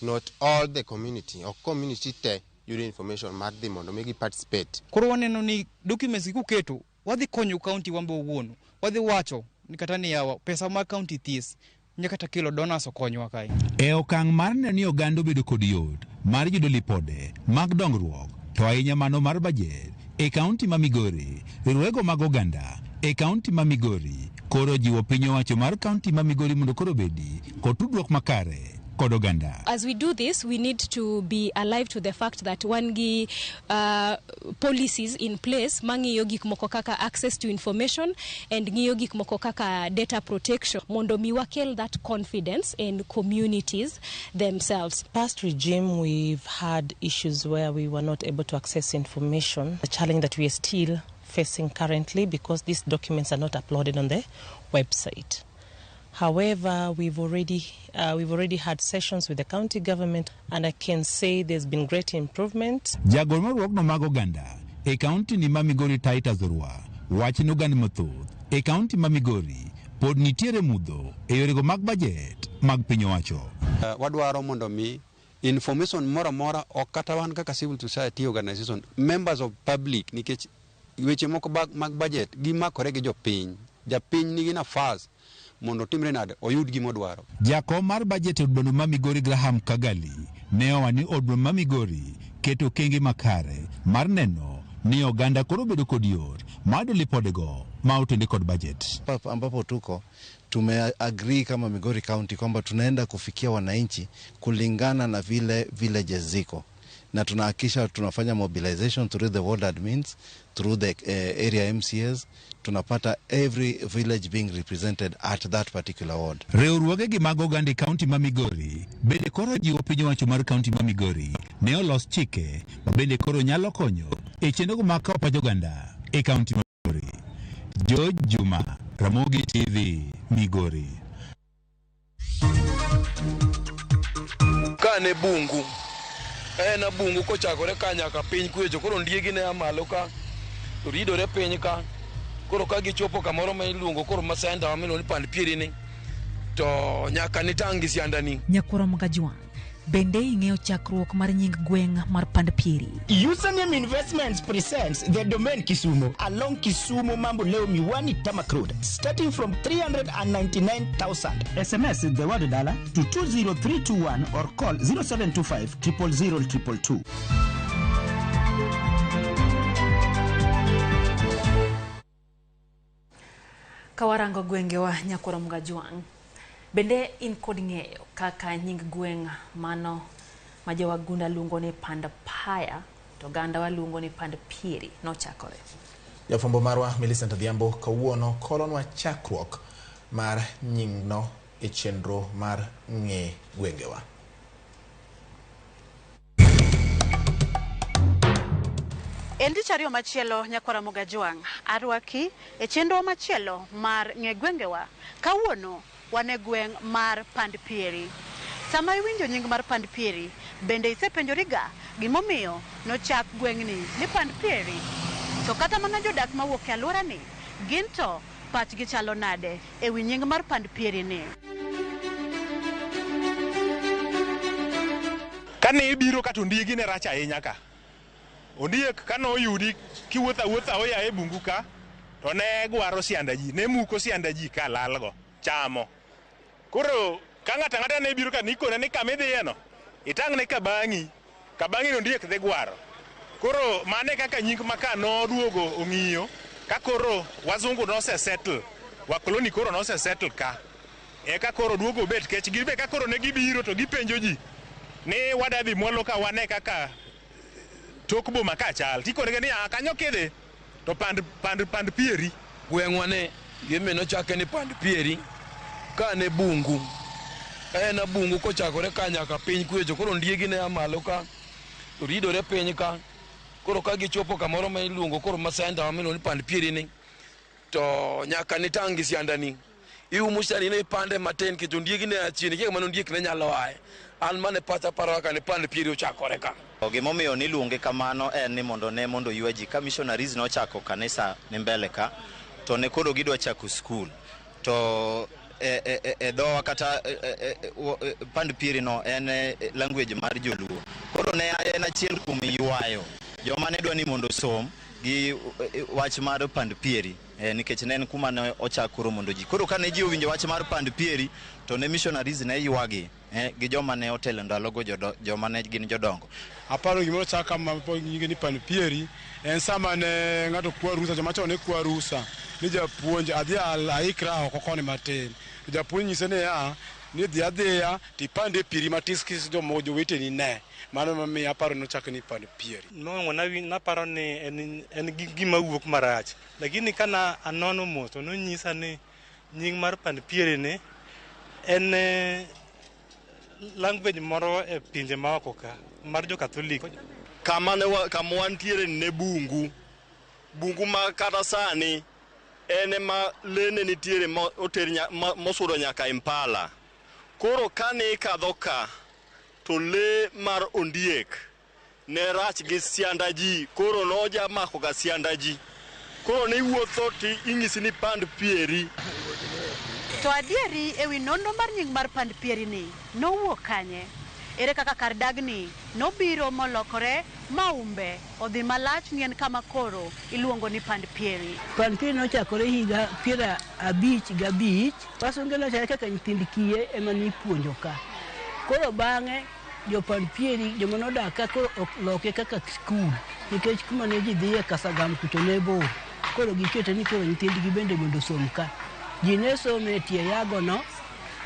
not all the community, ok community te yudo information mar dhi mondo mi gi participate. Koro waneno ni documents gi kuketo wadhi konyo county wambe owuon, wadhi wacho ni kata ni yawa pesa mag county this nyaka kata kelo donors okonywa kae. E okang' mar neno ni oganda obedo kod yot mar yudo lipode mag dongruok to ahinya mano mar bajet e kaunti ma Migori, riwruoge mag oganda e kaunti ma Migori koro jiwo piny owacho mar kaunti ma Migori mondo koro obedi kod tudruok makare kod oganda. As we do this, we need to be alive to the fact that wan gi policies in place mang'iyo gik moko kaka access to information and ng'iyo gik moko kaka data protection mondo mi wakel that confidence in communities themselves. Past regime, we've had issues where we were not able to access information, a challenge that we are still facing currently because these documents are not uploaded on the website. However, we've already had sessions with the county government, and I can say there's been great improvement. Jagol mar riwruogno mag oganda e kaunti ni ma Migori Titus Orwa wacho ni oganda mathoth e kaunti ma Migori pod nitiere mudho e yorego mag bajet mag piny owacho. Wadwaro mondo mi information moro amora ok kata wan kaka civil society organization, members of public, nikech weche moko mag budget gimakore gi jopiny. Japiny nigi nafas mondo otimre nade oyud gima odwaro. Jakom mar bajet e od bura ma Migori Graham Kagali ne owacho ni od bura ma Migori keto okenge makare mar neno ni oganda koro bedo kod yot mar yudo lipodego ma otende kod bajet. Ambapo tuko tumeagree kama Migori County kwamba tunaenda kufikia wananchi kulingana na vile villages ziko, na tunahakikisha tunafanya mobilization through the ward admins, through the area MCAs, tunapata every village being represented at that particular ward. Riwruoge gi mag oganda e kaunti ma Migori bende koro jiwo piny owacho mar kaunti ma Migori ne olos chike ma bende koro nyalo konyo e chenro mag kawo pach oganda e kaunti ma Migori. George Juma, Ramogi TV, Migori. Kane bungu en abungu kochakore ka nyaka piny kwecho, koro ondiegi ne a malo ka to ridore piny ka, koro ka gichopo kamoro ma iluongo koro ma center ma iluongo ni Pand Pieri ni, to nyaka nitang' gi siandani. Nyakwar Mgajwang', bende ing'eyo chakruok mar nying gweng' mar Pand Pieri? Username Investments presents the Domain Kisumu along Kisumu Mambo Leo Miwani Tamak Road, starting from 399,000. SMS the word dollar to 20321 or call 0725 000 222. Kawarango gwengewa Nyakwar Mgajwang', bende in kod ng'eyo kaka nying gweng' mano ma jowagunda luongo ni Pand Paya to oganda waluongo ni Pand Pieri nochakore. Jafwambo marwa Millicent Adhiambo kawuono kolonwa chakruok mar nyingno e chenro mar ng'e gwengewa. En tich ariyo machielo nyakwara Mogajwang', arwaki e chenro machielo mar ng'e gwengewa. Kawuono wan e gweng' mar Pand Pieri. Sama iwinjo nying mar Pand Pieri, bende isepenjoriga gimomiyo nochak gweng'ni ni Pand Pieri? To kata mana jodak mawuok e alworani, gin to pachgi chalo nade e wi nying mar Pand Pieri ni? Kane ibiro ka to ondiegi ne rach ahinya ka. Ondiek kane oyudi kiwuotho awuotha oya e bungu ka to ne gwaro sianda ji, ne muko sianda ji ka lalgo, chamo. Koro ka ng'ato ang'ata ne biro ka nikone ni kama idhiyeno, itang'ne kabang'i, kabang'i no ondiek dhi gwaro. Koro mano e kaka nying ma ka noduogo ong'iyo ka koro wazungu nose settle, wakoloni koro nose settle ka. Eka koro duogo obet kech gibe ka koro ne gibiro to gipenjo ji ni wada dhi mwalo ka wane kaka tok boma ka chal. Tikonegi ni kanyo kidhi to pand pieri. Gweng'wa ni gimi nochake ni Pand Pieri ka ne bungu. En abungu kochakore ka nyaka piny kucho koro ondiegi ne a malo ka to ridore piny ka. Koro ka gichopo kamoro ma iluongo koro ma center ma miluongo ni Pand Pieri ni to nyaka nitang' gi siandani. Iumo siandani ne ipande matin nikech ondiegi ne a chien, ikia kama ondiek ne nyalo aye. An mane pacha paro kaka ne Pand Pieri ochakore ka. Gimomiyo niluonge kamano en ni mondo ne mondo ywa ji. Ka missionaries nochako kanisa ni mbele ka, to ne koro gidwa chako skul. To e dhowa kata Pand Pieri no en language mar joluo. Koro ne en achiel kuom ywayo joma ne dwa ni mondo osom gi wach mar Pand Pieri. Nikech ne en kuma ne ochak koro mondo ji. Koro kane ji owinjo wach mar Pand Pieri, to ne missionaries ne ywagi gi joma ne otelo ndalogo, joma ne gin jodongo. Aparo gimoro chak kama nyinge ni Pand Pieri, en sama ne ng'ato kwa rusa, joma chon ne kwa rusa, ni japuonj adhi aikra oko koni matin. To japuonj nyise niya, ni dhi adhiya tipande pieri matis kis jomoko joweteni ne. Mano emomiyo aparo ni ochak ni Pand Pieri. Mokwongo naparo ni en gima wuok marach. Lakini kana anono mos to nonyisa ni nying mar Pand Pieri ni en language moro e pinje maoko ka mar jo Catholic. Kama wantiere ne bungu, bungu ma kata sani en ema lene nitiere mosudo nyaka Impala. Koro kane ikadho ka to le mar ondiek ne rach gi sianda ji, koro noja mako ga sianda ji. Koro ne iwuotho to inyisi ni Pand Pieri. To adieri ewi nonro mar nying mar Pand Pieri ni nowuok kanye? Ere kaka kar dagni nobiro molokore maumbe odhi malach ni en kama koro iluongo ni Pand Pieri? Pand Pieri nochakore higa 55. Wasunge nochakore kaka nyithind kiye ema nipuonjo ka. Koro bang'e jo Pand Pieri joma nodak ka koro oloke kaka skul nikech kuma ne ji dhiye Kasagam kucho ne bor. Koro gikete ni koro nyithindgi bende mondo osom ka. Ji ne somo e tie yago no,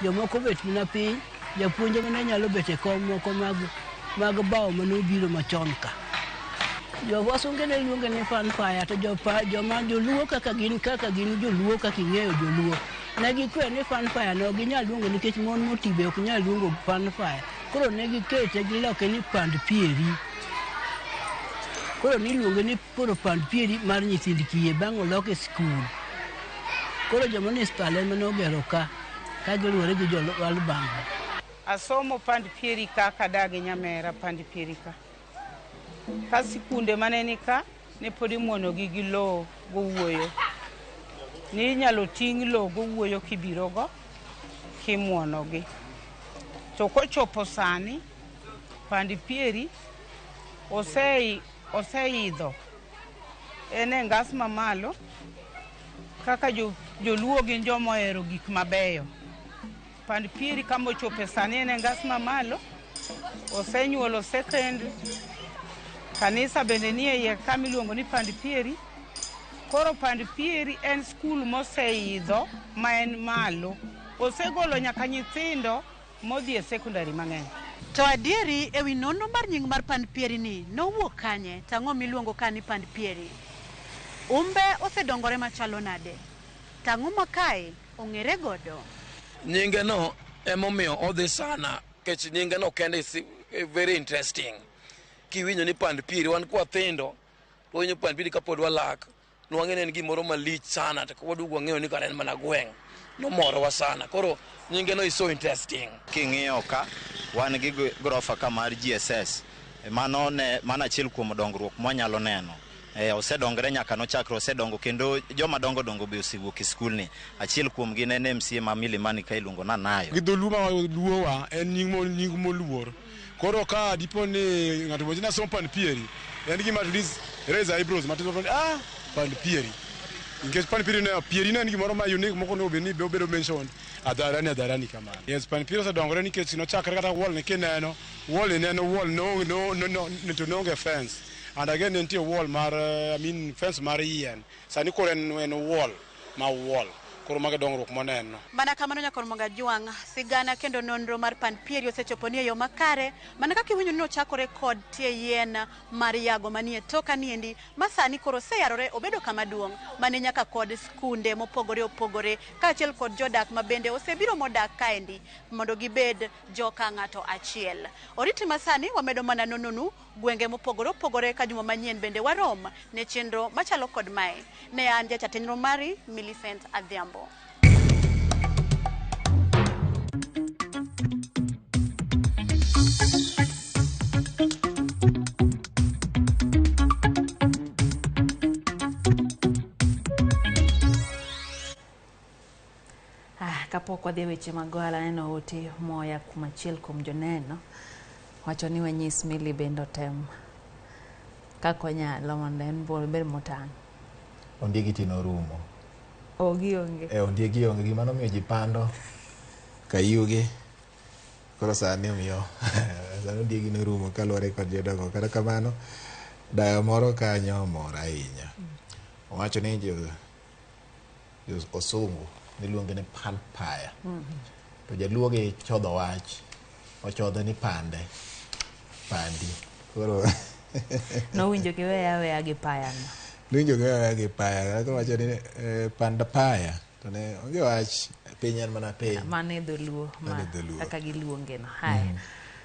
jomoko bet mana piny, japuonj ema ne nyalo bet e kom moko mag bao manobiro machon ka. Jo wasunge ne luonge ni Fan Fire, to joma joluo kaka gin joluo kaka ing'eyo joluo. Ne gikwe ni Fan Fire no ginyal luongo nikech mon moti be ok nyal luongo Fan Fire. Koro ne gikete giloke ni Pand Pieri. Koro niluonge ni koro Pand Pieri mar nyithind kiye bang' oloke skul. Koro joma municipal ema nogero ka giluwore gi jo Albango. Asomo Pand Pieri ka kadak gi nyamera Pand Pieri ka. Ka sikunde mane ni ka ne pod imuonogi gi lowo gowuoyo. Ni inyalo ting' lowo gowuoyo kibirogo kimuonogi. To kochopo sani Pand Pieri oseidho en e ngas mamalo kaka joluo gin joma ohero gik mabeyo. Pand Pieri kama ochope sani en e ngas mamalo, osenyuolo secondary, kanisa bende nie iye kama iluongo ni Pand Pieri. Koro Pand Pieri en skul moseidho ma en malo. Osegolo nyaka nyithindo modhi e secondary mang'eny. To adieri ewi nonro mar nying mar Pand Pieri ni nowuok kanye to ang'o miluongo ka ni Pand Pieri? Umbe osedongore machalo nade? To ang'o ma kae ong'ere godo? Nyinge no emomiyo odhi sana kech nyinge no kende is very interesting. Kiwinjo ni Pand Pieri, wan kwathindo to wawinjo Pand Pieri kapod walak, nwang'e ni en gimoro malich sana to waduogo wang'eyo ni kara en mana gweng'. Nomorowa sana. Koro nyinge no is so interesting. King'iyo ka, wan gi grofa ka mar GSS. Mano ne mano achiel kuom dongruok mwanyalo neno. Osedongre nyaka nochakre osedongo kendo joma dongo dongo be osewuok e skulni. Achiel kuomgi ne en MCA ma Milimani ka iluongo ni Anayo. Gi dholuo ma luowa en nying moluor. Koro ka dipo ni ng'ato wacho ni asomo Pand Pieri, en gima at least raise eyebrows matin Pand Pieri. Nikech Pand Pieri ne Pieri ne en gimoro ma unique moko onego bed ni be obedo mentioned hadharani kamano. Yes, Pand Pieri osedongore nikech nochakre kata wall ni kineno, wall ni ne en wall no no no no to noonge fence. And again ne nitie wall mar I mean fence mar yien. Sani koro en wall ma wall. Koro mago e dongruok moneno. Mana kamano nyakor Mogajwang', sigana kendo nonro mar Pand Pieri osechopo ni e yo makare, mana kaka iwinjo ni nochakore kod tie yien mar yago manie toka niendi, ma sani koro oseyarore obedo kama duong' mane nyaka kod skunde mopogore opogore kaachiel kod jodak ma bende osebiro modak kaendi mondo gibed joka ng'ato achiel. Oriti masani wamedo mana nononu gwenge mopogore opogore ka juma manyien bende warom ne chenro machalo kod mae. Ne an jachat chenro mari Millicent Adhiambo. Kapok wadhi e weche mag ohala, aneno ote moya kuom achiel kuom joneno wacho ni wanyis Milly bende otem kaka onyalo mondo en be obed motang'. Ondiegi ti norumo. Oh, gionge. Ondiegi onge, gima nomiyo ji pando kayugi. Koro sani omiyo sani ondiegi norumo kaluwore kod jodongo. Kata kamano, dayo moro kanyo omor ahinya. Owacho ni jo osungu niluonge ni pan paya. To jaluo gi chodho wach, ochodhe ni pande, pandi. Koro nowinjo giweya aweya gi paya no. Nowinjo giweya aweya gi paya. Koro wacho ni pand paya. To ne onge wach, piny en mana piny. Mano e dholuo ma kaka giluonge no. Haya.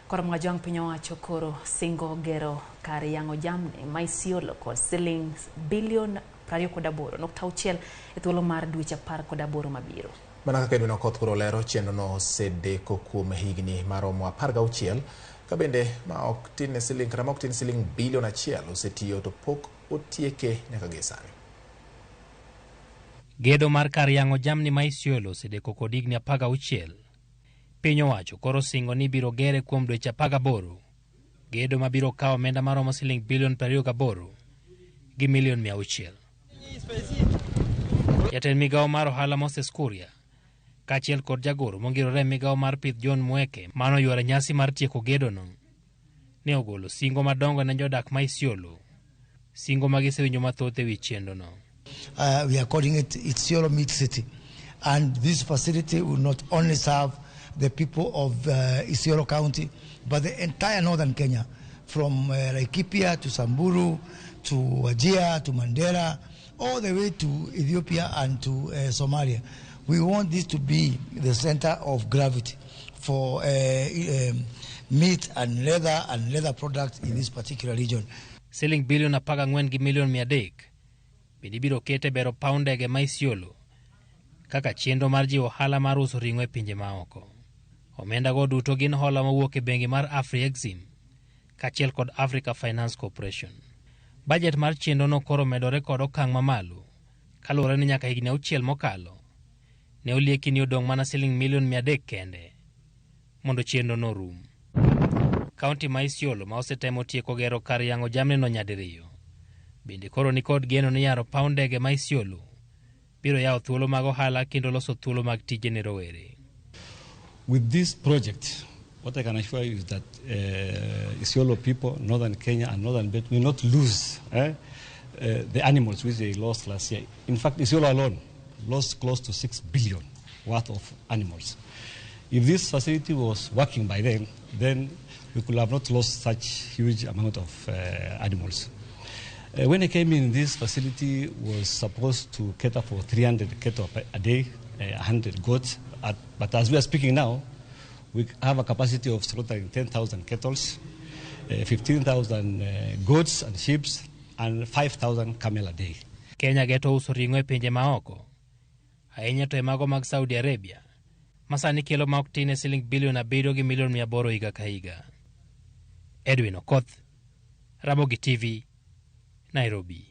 Koro Mwajwang' piny owacho koro singo gero kar yang'o jamni ma Isiolo kod siling bilion 28.6 e thuolo mar dweche 18 mabiro. Mana kaka Edwin Okoth koro lero, chenro no osedeko kuom higni maromo 16 ka bende ma ok tin ne siling kata ma ok tin siling bilion 1 osetiyo to pok otieke nyaka gie sani. Gedo mar kar yang'o jamni ma Isiolo osedeko kod higni 16. Piny owacho koro singo ni biro gere kuom dweche 18. Gedo mabiro kawo omenda maromo siling bilion 28 gi milion 600. Jatend migawo mar ohala Moses Kuria kaachiel kod jagoro mongirore e migawo mar pith John Mweke manoyworo nyasi mar tieko gedono ne ogolo singo madongo ne jodak ma Isiolo, singo ma gisewinjo mathoth ewi chenrono. We are calling it Isiolo Meat City, and this facility will not only serve the people of Isiolo County, but the entire northern Kenya, from Laikipia to Samburu, to Wajir, to Mandera, all the way to Ethiopia and to Somalia. We want this to be the center of gravity for meat and leather products in this particular region. Siling bilion 14 gi milion 300 bende ibiro ket e bero paw ndege ma Isiolo kaka chenro mar jiwo ohala mar uso ring'o e pinje maoko. Omenda go duto gin hola mowuok e bengi mar Afri-Exim kaachiel kod Africa Finance Corporation. Bajet mar chenrono koro medore kod okang' mamalo kaluwore ni nyaka higni 6 mokalo ne olieki ni odong' mana siling milion 300 kende mondo chenrono orum. Kaunti ma Isiolo ma osetemo tieko gero kar yang'o jamni no nyadiriyo bende koro nikod geno ni yaro paw ndege ma Isiolo biro yawo thuolo mag ohala kendo loso thuolo mag tije ne rowere. With this project, what I can assure you is that Isiolo people, northern Kenya and northern Belt will not lose the animals which they lost last year. In fact, Isiolo alone lost close to 6 billion worth of animals. If this facility was working by then, then We could have not lost such huge amount of animals. When I came in, this facility was supposed to cater for 300 cattle a day, 100 goats. But as we are speaking now, we have a capacity of slaughtering 10,000 cattle, 15,000 goats and sheep, and 5,000 camel a day. Kenya geto uso ring'o e pinje maoko, ahinya to e mago mag Saudi Arabia, ma sani kelo ma ok tin ne siling bilion 7 gi milion 800 higa ka higa. Edwin Okoth, Ramogi TV, Nairobi.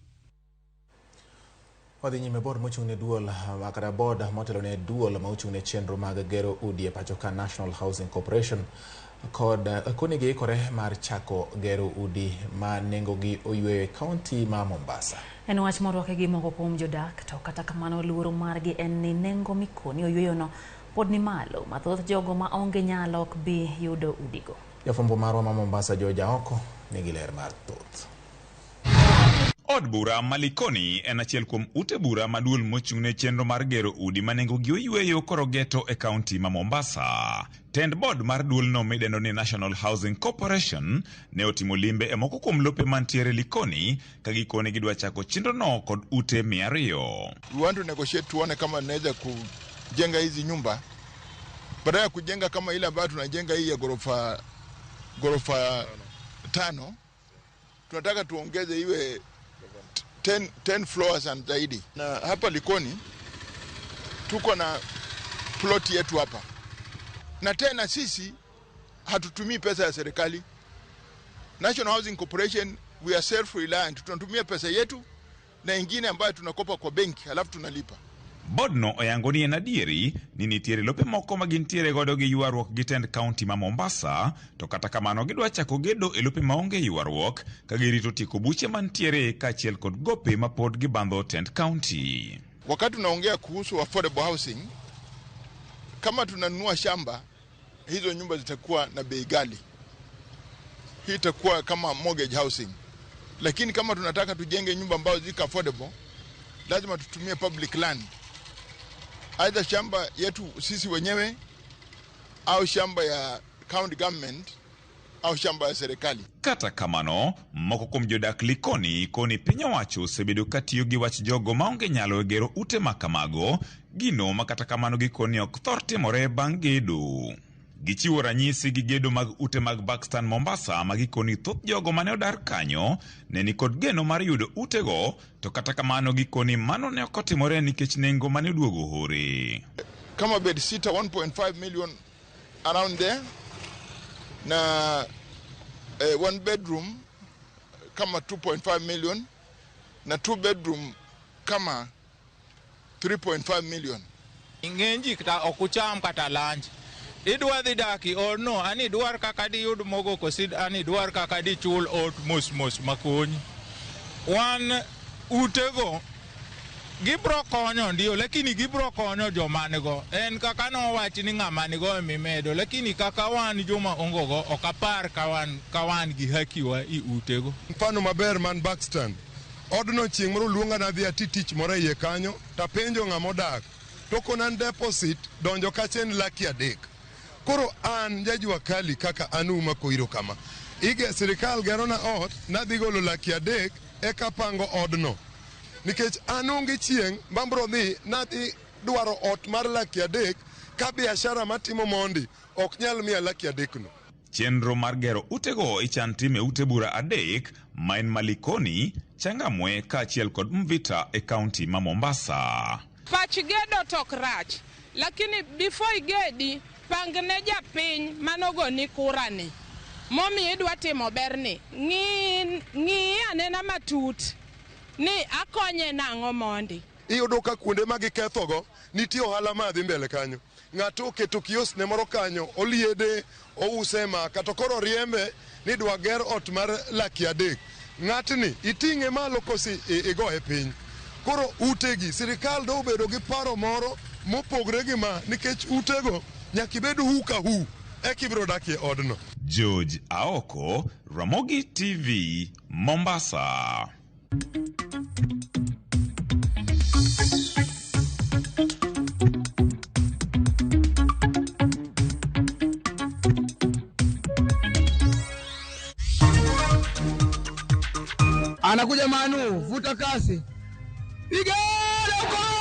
Wadhi nyime. Board mochung' ne duol kata board motelo ne duol ma ochung' ne chenro mag gero udi e pacho ka, National Housing Corporation, kod koni giikore mar chako gero udi ma nengogi oyweyo e kaunti ma Mombasa. En wach morwaki gi moko kuom jodak, to kata kamano luoro margi en ni nengo mikoni oyweyono pod ni malo, ma thoth jogo ma onge nyalo ok bi yudo udigo. Jafwambo marwa ma Mombasa, George Aoko, nigi ler mar thoth. Od bura ma Likoni en achiel kuom ute bura ma duol mochung' ne chenro mar gero udi ma nengogi oyweyo koro geto e kaunti ma Mombasa. Tend board mar duolno midendo ni National Housing Corporation ne otimo limbe e moko kuom lope mantiere Likoni ka gikone gidwa chako chenrono kod ute 200. We want to negotiate tuone kama tunaweza kujenga hizi nyumba badala ya kujenga kama ile ambayo tunajenga hii ya ghorofa 5. Tunataka tuongeze iwe 10 floors and zaidi. Na hapa Likoni tuko na plot yetu hapa, na tena sisi hatutumii pesa ya serikali. National Housing Corporation, we are self reliant, tunatumia pesa yetu na ingine ambayo tunakopa kwa benki halafu tunalipa. Bodno oyango ni en adieri ni nitiere lope moko ma gintiere godo gi ywaruok gi tend kaunti ma Mombasa, to kata kamano gidwa chako gedo e lope maonge ywaruok ka girito tieko buche mantiere kaachiel kod gope ma pod gibandho tend kaunti. Wakati tunaongea kuhusu affordable housing, kama tunanunua shamba, hizo nyumba zitakuwa na bei ghali. Hii itakuwa kama mortgage housing, lakini kama tunataka tujenge nyumba ambazo ziko affordable, lazima tutumie public land, either shamba yetu sisi wenyewe au shamba ya county government au shamba ya serikali. Kata kamano, moko kuom jodak Likoni koni piny owacho osebedo katiyo gi wach jogo maonge nyalo e gero ute ma kamago, gino ma kata kamano gikoni ok thor timore bang' gedo. Gichiwo ranyisi gi gedo mag ute mag Buxton Mombasa ma gikoni thoth jogo mane odar kanyo ne nikod geno mar yudo utego, to kata kamano gikoni mano ne ok otimore nikech nengo mane oduogo hore. Kama bed sita 1.5 million around there na one bedroom kama 2.5 million na two bedroom kama 3.5 million. Ng'eny ji kata ok ucham kata lunch. Idwa dhi dak e odno, ani idwar kaka diyud mogo kosi ani idwar kaka dichul ot mos mos makonyi. Wan utego gibro konyo ndio, lakini gibro konyo joma nigo. En kaka nowach ni ng'ama nigo emimedo, lakini kaka wan joma onge go ok apar ka wan gi haki wa i utego. Mfano maber man Buxton. Odno chieng' moro luonga nadhi ati tich moro e iye kanyo, tapenjo ng'ama odak. To kona ni deposit donjo kacha en laki 3. Koro an jajua kali kaka an Uma Koiro kama. Ige sirikal gerona ot, nadhi golo laki 3 eka pango odno. Nikech an onge chieng' mabro dhi nadhi dwaro ot mar laki 3 ka biashara matimo mondi ok nyal miya laki 3 no. Chenro mar gero utego ichan tim e ute bura adek ma en Malikoni, Changamwe kaachiel kod Mvita e kaunti ma Mombasa. Pach gedo to ok rach, lakini before igedi, pang ne japiny manogoni kura ni. Momiyo idwa timo berni, ng'i ng'i anena matut ni akonye nang'o mondi. Iyudo ka kuonde ma gikethogo nitie ohala ma dhi mbele kanyo. Ng'ato oketo kiosk ne moro kanyo, oliede, ouse maka to koro riembe ni dwa ger ot mar laki 3. Ng'atni iting'e malo kosi igoye piny. Koro utegi sirikal do obedo gi paro moro mopogre gi ma nikech utego nyaka ibed hu ka hu eka ibiro dak e odno. George Aoko, Ramogi TV, Mombasa. Anakuja Manu, vuta kasi. Piga gol!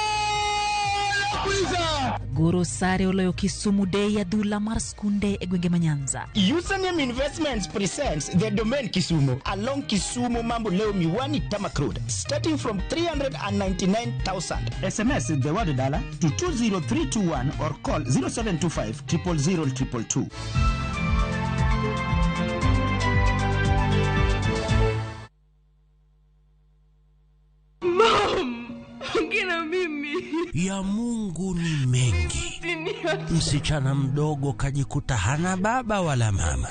Goro sare oloyo Kisumu Day adhula mar skunde e gwenge ma Nyanza. Username Investments presents the Domain Kisumu along Kisumu Mamboleo Miwani Tarmac Road, starting from 399,000. SMS the word dollar to 20321 or call 0725 000 222. Mom, ongea na mimi. Ya Mungu ni mengi. Msichana mdogo kajikuta hana baba wala mama,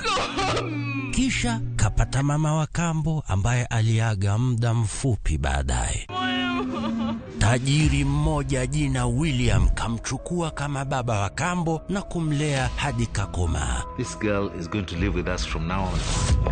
kisha kapata mama wa kambo ambaye aliaga muda mfupi baadaye. Tajiri mmoja jina William kamchukua kama baba wa kambo na kumlea hadi kakomaa. This girl is going to live with us from now on.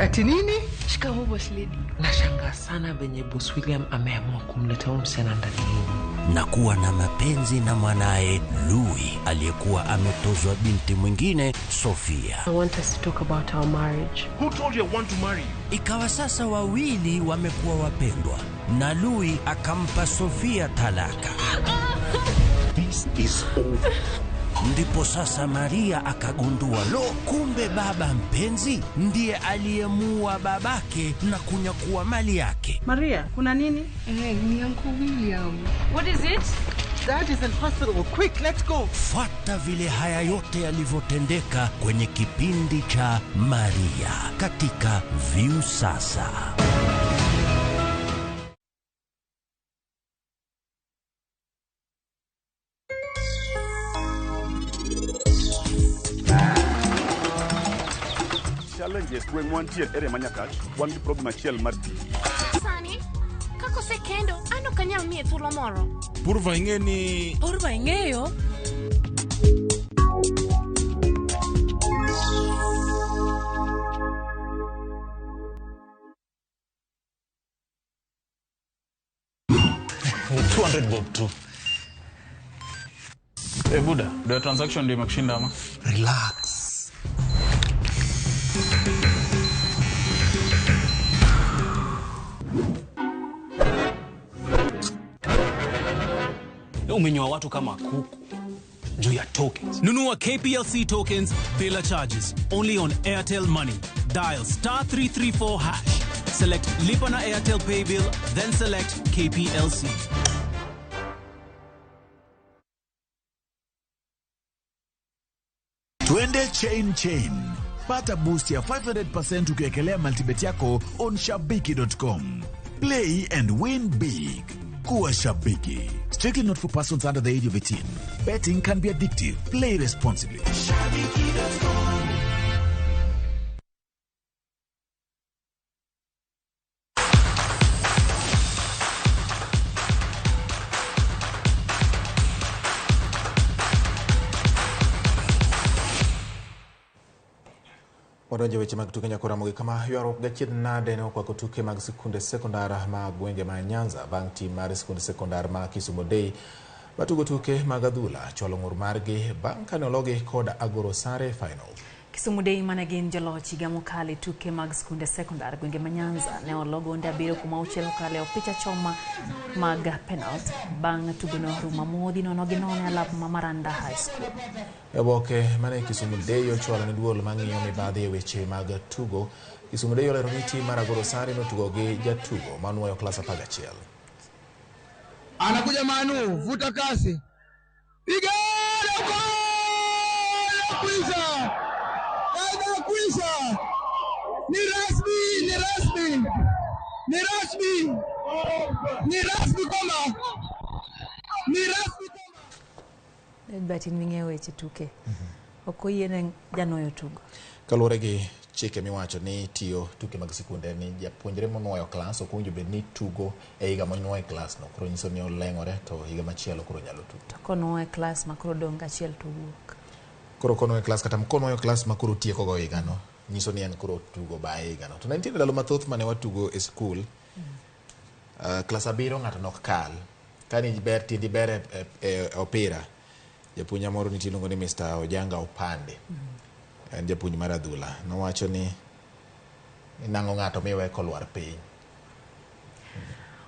Ati nini? Shikamoo boss lady. Nashangaa sana venye boss William ameamua kumleta huyu msichana ndani yenu. Na kuwa na mapenzi na mwanaye Louis aliyekuwa ametozwa binti mwingine Sofia. I want us to talk about our marriage. Who told you I want to marry you? Ikawa sasa wawili wamekuwa wapendwa na Louis akampa Sofia talaka. This is over. Ndipo sasa Maria akagundua, lo, kumbe baba mpenzi ndiye aliyemuua babake na kunyakua mali yake. Maria, kuna nini? Ni Uncle William. What is it? Dad is in hospital. Quick, let's go. Fuata vile haya yote yalivyotendeka kwenye kipindi cha Maria katika Viusasa. Challenges gweng' mwantie area ma Nyakach wan gi problem achiel mar pi. Sani, kaka osekendo, an ok anyal miye thuolo moro. Purva ing'e ni Purva ing'eyo? Bob tu. Eh, Buda, ndio transaction ndio imekushinda ama? Relax. Umenyoa watu kama kuku juu ya tokens. Nunua KPLC tokens bila charges only on Airtel Money. Dial star 334 hash. Select Lipa na Airtel Pay Bill, then select KPLC. Twende chain chain. Pata boost ya 500% ukiwekelea multibet yako on shabiki.com. Play and win big. Kuwa shabiki. Strictly not for persons under the age of 18. Betting can be addictive. Play responsibly. Wadonje weche mag tuke nyakora mogi kama ywaruok gachiedh nade ne okwako tuke mag sikunde sekondar ma gwenge ma Nyanza bang' tim mar sikunde sekondar ma Kisumu Day matugo tuke mag adhula chwalo ng'ur margi bang' kane ologi kod Agoro Sare final. Kisumu Day mane gin joloch higa mokalo e tuke mag skunde sekondar gwenge ma Nyanza ne olo gonde 7-6 kokalo e opich achoma mag penalt bang' tugono rumo amodhi 0-0 e alap ma Maranda High School. E oboke mane Kisumu Day ochwalo ne duol mang'iyo mibadhi e weche mag tugo, Kisumu Day olero ni tim mar Agoro Sare notugo gi jatugo manuoyo klas 11. Anakuja Manu, vuta kasi. Piga gol! Kwisha! Kwisha! Ni rasmi, ni rasmi. Ni rasmi. Ni rasmi kwamba. Ni rasmi kwamba. Batin ming'eyo weche tuke. Ok oyiene janoyo tugo. Kaluwore gi chike miwacho ni tiyo tuke mag sikunde ni japuonjre monuoyo klas ok owinjo bed ni tugo e higa monuoyo klas no. Koro nyiso ni oleng'ore to higa machielo koro nyalo tugo. To konuoyo klas ma koro dong' achiel to wuok. Koro konuoyo klas kata konuoyo klas ma koro tieko go higano nyiso ni en koro tugo bang'e higano. To ne nitie ndalo mathoth mane watugo e skul. Klas 7 ng'ato nok kal. Kani ber tiendi ber e opira. Japuonj moro nitie iluongo ni Mr. Ojanga Opande. En japuonj mar adhula. Nowacho ni nang'o ng'ato miwe kolwar piny.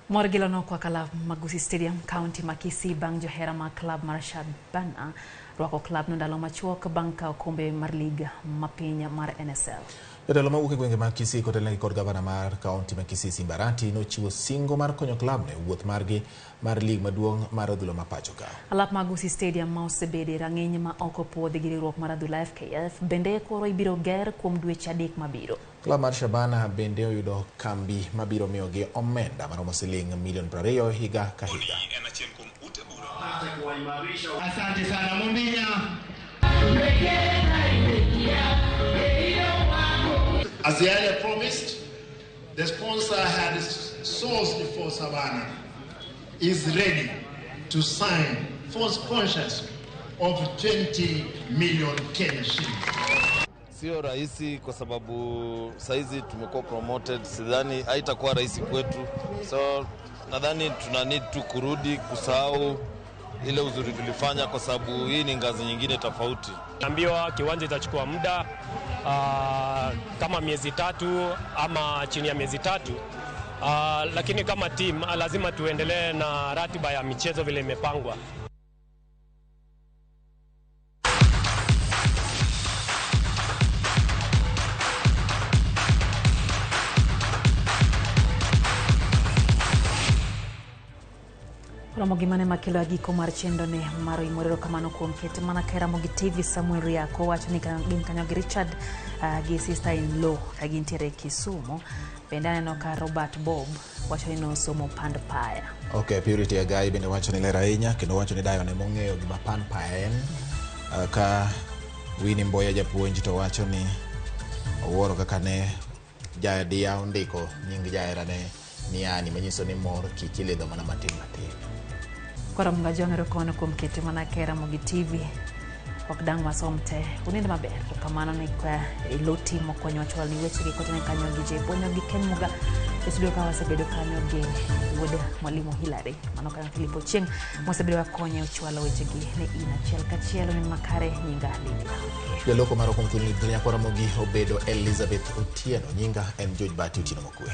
Mor gi lono kwa kalab Magusi Stadium, County ma Kisii bang' johera mag klab mar Shabana rwako klab no ndalo machuok bang' kawo kombe mar lig mapiny mar NSL. Jotelo mawuok e gwenge mag Kisii kotelnegi kod gavana mar kaunti ma Kisii Simba Arati nochiwo singo mar konyo klabno e wuoth margi mar lig maduong' mar adhula ma pacho ka. Alap Magusi Stadium ma osebede e rang'iny ma ok opuodhi gi riwruok mar adhula FKF bende koro ibiro ger kuom dweche 3 mabiro. Klab mar Shabana bende oyudo kambi mabiro miyogi omenda maromo siling milion 20 higa ka higa. Asante sana Mombinya. As the earlier promised, the sponsor had sourced for Savannah is ready to sign for sponsors of 20 million Kenya shillings. Sio rahisi kwa sababu saizi tumekuwa promoted, sidhani haitakuwa rahisi kwetu. So nadhani tuna need tu kurudi kusahau ile uzuri tulifanya kwa sababu hii ni ngazi nyingine tofauti. Naambiwa kiwanja itachukua muda kama miezi 3 ama chini ya miezi 3. Lakini kama team lazima tuendelee na ratiba ya michezo vile imepangwa. Romo gi mane makelo agiko mar chenro ne mar Oimore kamano kuom ket mana ka Ramogi TV Samuel Riako wacho ni gin kanyo gi Richard gi sister in law ka gintiere Kisumu. Bende aneno ka Robert Bob wacho ni nosomo pand paya. Okay, Purity Agai bende wacho ni ler ahinya kendo wacho ni dayo ne mong'eyo gima pand paya en. Ka Winnie Mboya japuonj to wacho ni owuoro kaka ne jadia ondiko nying jaherane ni ani manyiso ni mor kik ilidho mana matin matin. Koro mga jong'ero kono kuom kete mana ka Ramogi TV ok dang' wasom te unind maber to kamano ne kwa iloti mokonyo chwalo ni weche gi kotene kanyo gi Jay Bonyo gi Ken Muga e studio ka wasebedo kanyo gi wuod mwalimu Hilary mano kanyo Philip Ochieng mosebedo konye ochwalo weche gi ne in achiel kachiel ni makare nyinga Lydia. Jaloko mar kuom thuolo ni nyakwa Ramogi obedo Elizabeth Otieno, nyinga en George Bati Otieno Mokwe.